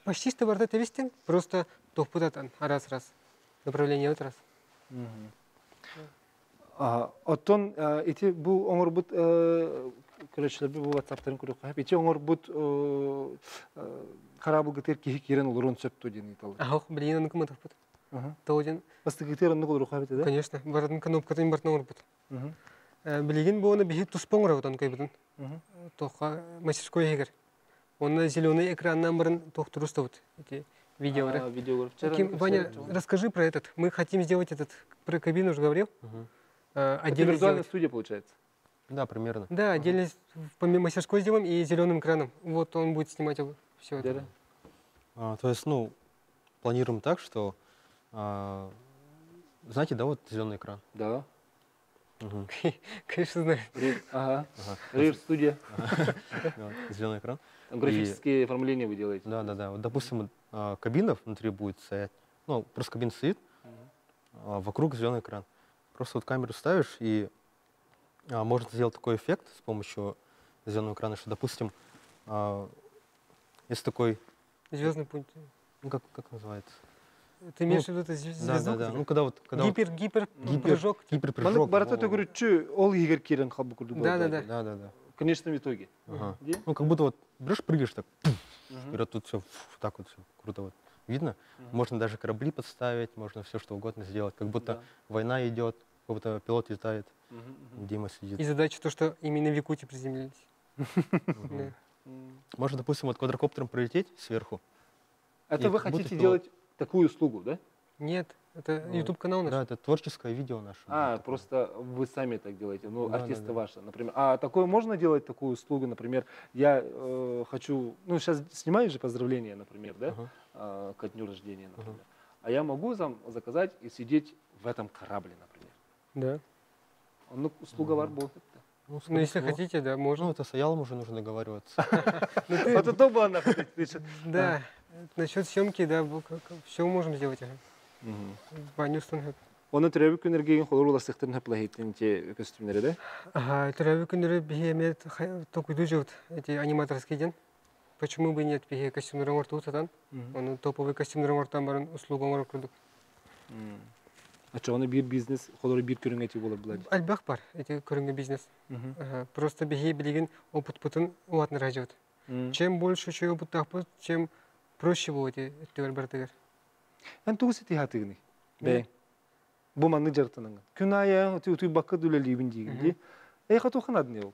Почти что барда тебистен, просто тохпутатан, раз-раз. Направление вот раз. Оттон ити бу оҥорбут көрөчүлэр бу WhatsApp-тарын көрүөххэ. Ити оҥорбут хараабылгытыыр киһи киирэн олоруон сөп дуо диэн ыйыталлар. Ах, блин, ону кыматахпыт. Тооден. Бастыгытыыр оннук олоруохха эбит да? Конечно, бардын кнопкатын бартын оҥорбут. Билигин буона биһи туспа оҥоробут көйбүтүн. Тоха мастерской иһигэр. Онно зеленый экраннан барын тохтурустабыт. Эти видеолары. Видеограф. Ваня, расскажи про этот. Мы хотим сделать этот, про кабину уже говорил. Это виртуальная студия получается? Да, примерно. Да, отдельно в мастерской сделаем и зеленым экраном. Вот он будет снимать все это. То есть, ну, планируем так, что, знаете, да, вот зеленый экран? Да. Конечно, знаю. Ага. Рейв-студия. Зеленый экран. Там графические оформления вы делаете. Да, да, да. Вот, допустим, кабина внутри будет стоять. Ну, просто кабина стоит, вокруг зеленый экран. Просто вот камеру ставишь, и можно сделать такой эффект с помощью зеленого экрана, что, допустим, есть такой... Звездный путь. Ну, как называется? Ты имеешь в виду это звезду? Да, да, да. Ну, когда вот... Когда Гиперпрыжок. Гиперпрыжок. Барата төгүрүччү ол егер кирен калбы курду. Да, да, да. Да, да, да. В конечном итоге. Ну, как будто вот берешь, прыгаешь так, вперед, тут все так вот все круто вот видно. Можно даже корабли подставить, можно все что угодно сделать. Как будто война идет, как будто пилот летает, Дима сидит. И задача то, что именно в Якутии приземлились. Можно, допустим, вот квадрокоптером пролететь сверху. Это вы хотите делать такую услугу, да? Нет, это YouTube-канал наш. Да, это творческое видео наше. А, просто вы сами так делаете, ну, артисты ваши, например. А такое можно делать, такую услугу, например, я хочу, ну, сейчас снимаю же поздравления, например, да, ко дню рождения, например. А я могу заказать и сидеть в этом корабле, например. Да. Ну, услуга работает. Ну, если хотите, да, можно. Ну, это с Аялом уже нужно договариваться. Вот это было нахуй. Да, насчет съемки, да, все можем сделать. Ваню станет. Оны төрөбү күннэргейин холор уласыктарын хаплахиттин те костюмнары, да? Ага, төрөбү күннэри биһиэмэ токуйду живут, эти аниматорские день. Почему бы нет, биһиэ костюмнарын ортуу сатан. Оны топовый костюмнарын ортан барын услугун оркурдук. А чоҕону биир бизнес, холору биир көрүҥэ эти буолар булар? Альбах бар, эти көрүҥэ бизнес. Просто биһи билигин опыт путун уатнара живут. Чем больше чей опыт тахпыт, чем проще будет эти бартыгар. Эн тугу ситиһэ Бэйэҥ. Бу маннык дьарыктанаҥҥын. Күн аайы утуйбакка да үлэлиибин диигин дии. Эйиэхэ туохха наадыный ол?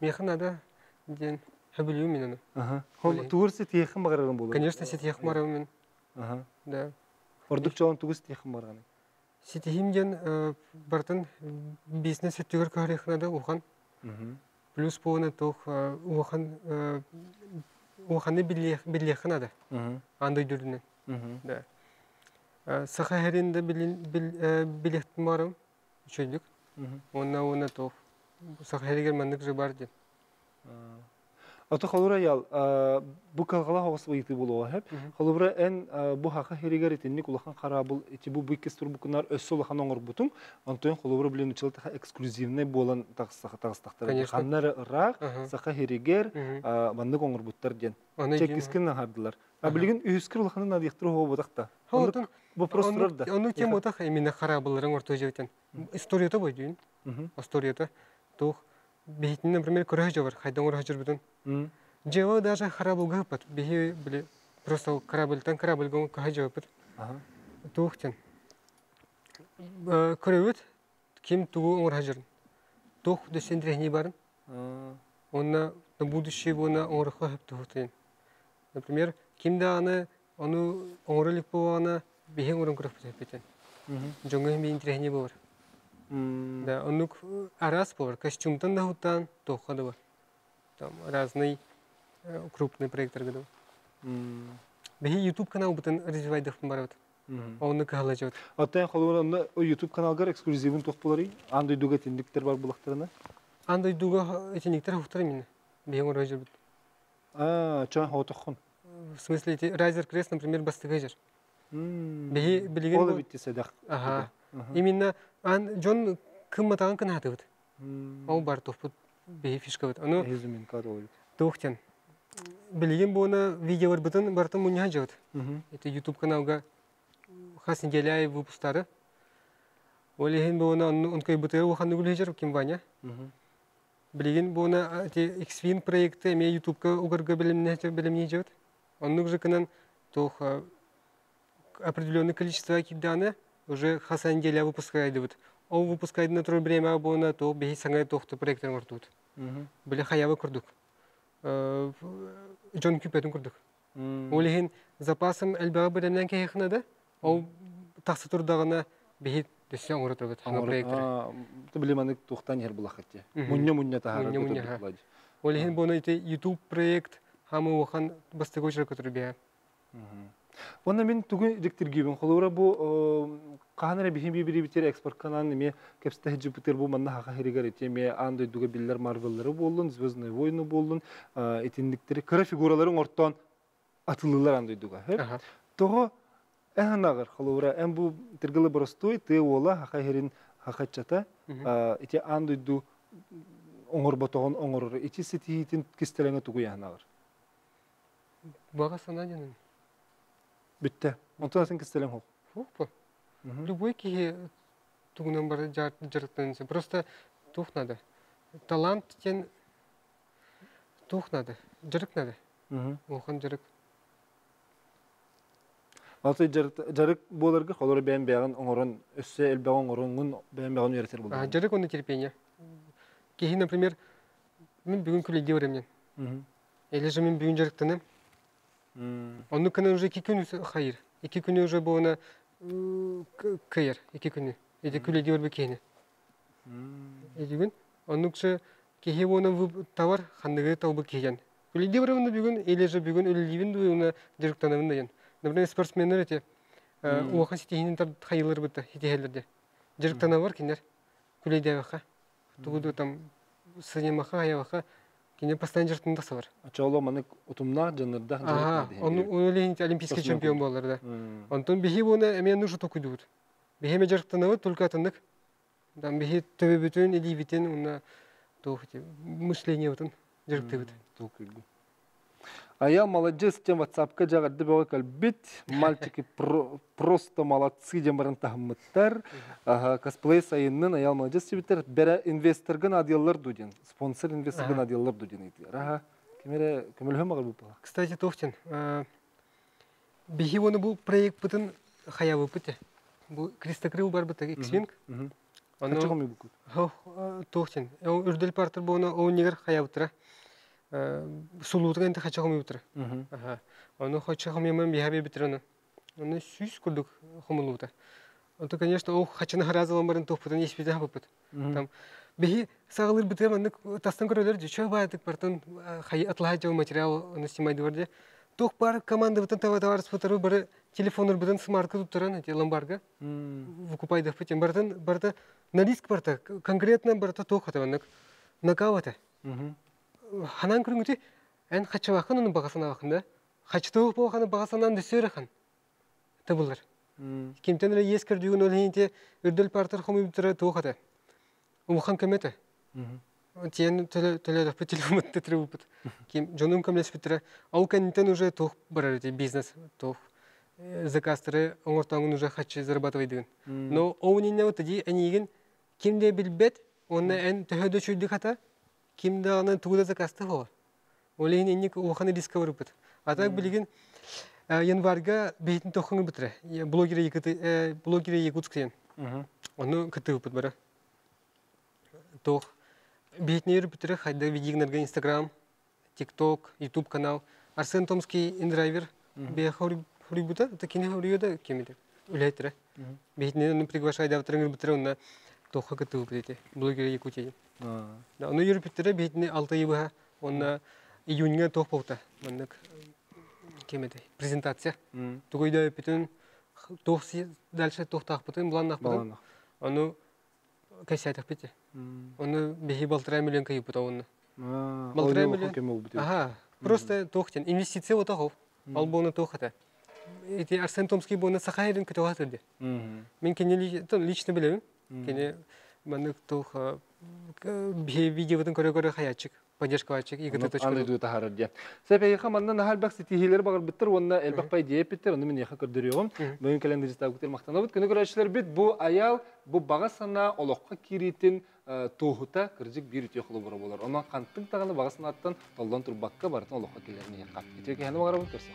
Миэхэ наада диэн сөбүлүүбүн мин ону. Тугу ситиһиэххин баҕарарыҥ буолуо? Конечно, ситиһиэхпин баҕарабын мин. Да. Ордук чоҕун тугу ситиһиэххин баҕараҕыный? Ситиһиим диэн бартын бизнес өттүгэр көһөрүөххэ наада улахан. Плюс буолан туох улахан улаханы биллиэххэ наада. Аан дойду үрдүнэн. Да. Саха сирин да билиэхтин баҕарабын. Үчүгэйдик. Уонна уонна туох Саха сиригэр маннык же бар диэн. Ото холобура Айаал, бу кыһалҕалаах оҕус ыйытыы буолуоҕа сөп. Холобура эн бу Саха сиригэр итинник улахан хараабыл ити бу иккис турбукунар өссө улахан оҥорбутуҥ. Онтон холобура билин учил эксклюзивный буолан таҕыстахтара. Ханна эрэ ыраах Саха сиригэр маннык оҥорбуттар диэн. Чэккискин аһардылар. А билигин үһүскэр улаханын наадыйахтар оһуобатах да. Вопрос турар да. Оннук тема утах именно хараабылларын орто дьиэбитин. Историята бойдуйун. Историята. Туох биһитин, например, көрө жобор, хайдан көрө жорбутун. Дьиэҕэ даже хараабылга ыппат. Биһи били просто корабльтан корабльга көһө жобуппут. Туох диэн. Көрөбүт ким тугу оҥоро жырын. Туох дөссө интэриэһинэй барын. Онно на будущее буона оҥороххо сөп туһутуйун. Например, ким даҕаны ону оҥоро илик буоллаҕына, биһи оҥорон көрөхпүт эппитин. Дьоҥҥо иһин интэриэһинэй буолар. Да, оннук араас буолар. Костюмтан да хуттаан, туохха да бар. Там разный крупный проекттарга да. Биһи YouTube каналбытын развивайдахпын барабыт. Онну кыһаллажыбыт. Оттон холобура онно YouTube каналгар эксклюзивын туох буоларый? Аан дойдуга итинниктэр бар буоллахтарына? Аан дойдуга итинниктэр хуттар именно. Биһи оҥоро жүрбүт. А, чоң хотоххун. В смысле, эти Райзер Крест, например, бастыгы жер. Биһи билигин Ол эбитти сэдэх. Ага. Именно ан дьон кымматаҕын кынаатыбыт. Ол бар туохпут биһи фишкабыт. Ону Изюминка долбит. туохтен. Билигин буона видеоларбытын барытын мунньаһа дьабыт. Это YouTube каналга хас неделя выпусктары. Ол иһин буона онну онкойбутыгар улаханнык үлэһэр Ким Ваня. Билигин буона эти X-Wing проекты эмиэ YouTubeка угарга бэлэмнии дьабыт. Оннук же кынан туох определенное количество киданы Уже хас неделя выпускайдыбыт. Ол выпускайдына турар время буона то биһи саҥа туохту проекттарын оҥортубут. Били хаябы курдук. Дьон күүппэтин курдук. Ол иһин запасым элбэҕи бэлэмнээн кэһиэххинэ да, ол тахса турдаҕына биһи өссө оҥоро турбут саҥа проекттары. Били маннык туохтан иһэр булаххыт дии. Мунньа-мунньа таһаарар Мунньа-мунньа. Ол иһин буона ити YouTube проект хамы улахан бастакы очерка турбиһа. Уонна мин тугу дьиктиргиибин холобура бу хаһан эрэ биһи биирибитигэр экспортканан эмиэ кэпсэтэ сылдьыбытыгар бу манна хаха сиригэр ити эмиэ аан дойдуга биллэр Марвеллары буоллун, Звездные войны буоллун итинниктери кыра фигураларын ортоон атылыылар аан дойдуга. Тоҕо эн анаҕар холобура эн бу тиргылы боростуой тыа уола хаха сирин хахаччата ити аан дойду оҥорботоҕун оҥорор ити ситиһиитин кистэлэҥэ тугуй анаҕар? Баҕа санаа диэн. Бүттэ. Онтон атын кистэлэҥ суох. Суох бу. Любой киһи тугунан бары дьарыктанан Просто туох надо. Талант диэн туох надо. Дьарык надо. Улахан дьарык. Алты дьарык буоларга холоро бэйэн бэйэҕин оҥорон өссө элбэҕи оҥороҥҥун бэйэн бэйэҕин үөрэтэр буолар. Дьарык уонна терпение. Киһи, например, мин бүгүн күлэйдии барым диэн. Или же мин бүгүн дьарыктаным. Оннук гынан уже 2 күн хайыр. 2 күнү уже буона кыйар. 2 күнү. Ити күлэйдии барбыт киһини. Эдигин. Оннук же киһи буона товар ханныгы талбыт киһи Күлэйдии барабын бүгүн, или же бүгүн үлэлиибин дуу, уна дьарыктанабын да диэн. Например, спортсменнар эти улахан ситиһиинин хайылар бытта ситиһэллэр Дьарыктанабар кинилэр күлэйдээбэххэ. Тугу там сынемаха, хаябаха кини постоянно дьарыктанан тахсалар. Очоло манык утумнаах дьанырдаах дьарык Оны олимпийский чемпион буолар да. Онтон биһи буона эмиэ нужно токуйдубут. Биһи эме дьарыктанабыт, только атыннык. Там биһи төбөбүтүн, илиибитин, уонна туох мышлениебытын дьарыктыыбыт. Аял молодец тем ватсапка дьаҕарды бөҕө кэлбит. Мальчики просто молодцы диэн баран таһыммыттар. Косплей сайыннын Аял молодец дебиттер. Бэрэ инвесторгын адыяллар ду диэн. Спонсор инвесторгын адыяллар ду диэн ыйтыгар. Аха. Кимере көмөлөһөн бағар буппала. Кстати, туохтен. Биһи оны бу проект бытын хаябыппыт. Бу Крестокрыл барбыт X-Wing. Оны букут. Туохтен. Үрдэл партер буона оунигер хаябыттыра. Сулуутуга инте хача хомуйбуттара. Ону хача хомуйман биһа бербиттер оны. Оны 100 курдук хомулубута. Онто, конечно, ол хачаны харазылан барын туохпутун испите хапыппыт. Там биһи саҕалыр бытыа маннык тастан көрөлөр дьүчө баатык бартан хай атлаһа жау материал оны снимайдыбар де. Туох бар командабытын таба товарыспытары бары телефоннорбутун смартка туттаран эти ломбарга выкупайдахпыт бартан барта на риск барта конкретно барта туох хатабаннык накавата. Ханан көрүңүтү эн хачабакын оны бағасанабакын да. Хачтуох буоханы бағасанан дөсөөрөхан. Табылар. Кимтен эле ес көрдүгүн ол хинте үрдөл партер хомуйбутара туохата. Улахан көмөтө. Тиен төлө телефон тетребупут. Ким жонун көмлеспитре. Ал кэннитен уже туох барар эти бизнес туох заказтары оңортоңун уже хачы зарабатывай деген. Но оунинне вот ди энигин кимде билбет, онна эн төһөдө чүйдү хата, кимде аны тугуда заказты хо. Ол иһин инник улахан риска барыппыт. А так билигин январьга бейтин тохоңу битре. Блогеры Якуты, блогеры Якутск Оны кытыгыппыт бара. Тох бейтин битре хайда видигнерге Инстаграм, ТикТок, Ютуб канал. Арсен Томский индрайвер бе хурибута, такини хурибута кемиде. Үләйтре. Бейтин приглашай давтырыңыр битре онна тоха кытыгыппыт эти блогеры Якутии. Оны жүрүп битре бейтин 6 ай онна июньга тох болта. Маннык кемеде презентация. Тугойда бүтүн тох дальше тохтаахпытын, буланнаахпытын. Ону кэсээтэх Оны бихи 1,5 миллион кыйыппыт онны. 1,5 миллион. Ага, просто тохтен. Инвестиция вот ахов. Ал буны тохата. Эти Арсен Томский буны Сахайрын күтө хатырды. Мен кене лично билем. Кене маннык тох бихи видеотын көрө-көрө хаячык поддержкалачык ИГТ точка. Аны тахарар дия. Сәпәйха манна нахал бак ситихилер багыр биттер, онна элбак пай дия биттер, оны мен яха көрдөрүгөм. Бүгүн кэлен дижитал күтер мактанабыт. Күнү көрәчләр бит бу аял, бу бага сана олохка киритин туһута кыржык бир үтө холобура болар. Онон хантык таганы бага санаттан толлон турбакка бартын олохка келерин яха. Итеке ханы багарабын көрсөк.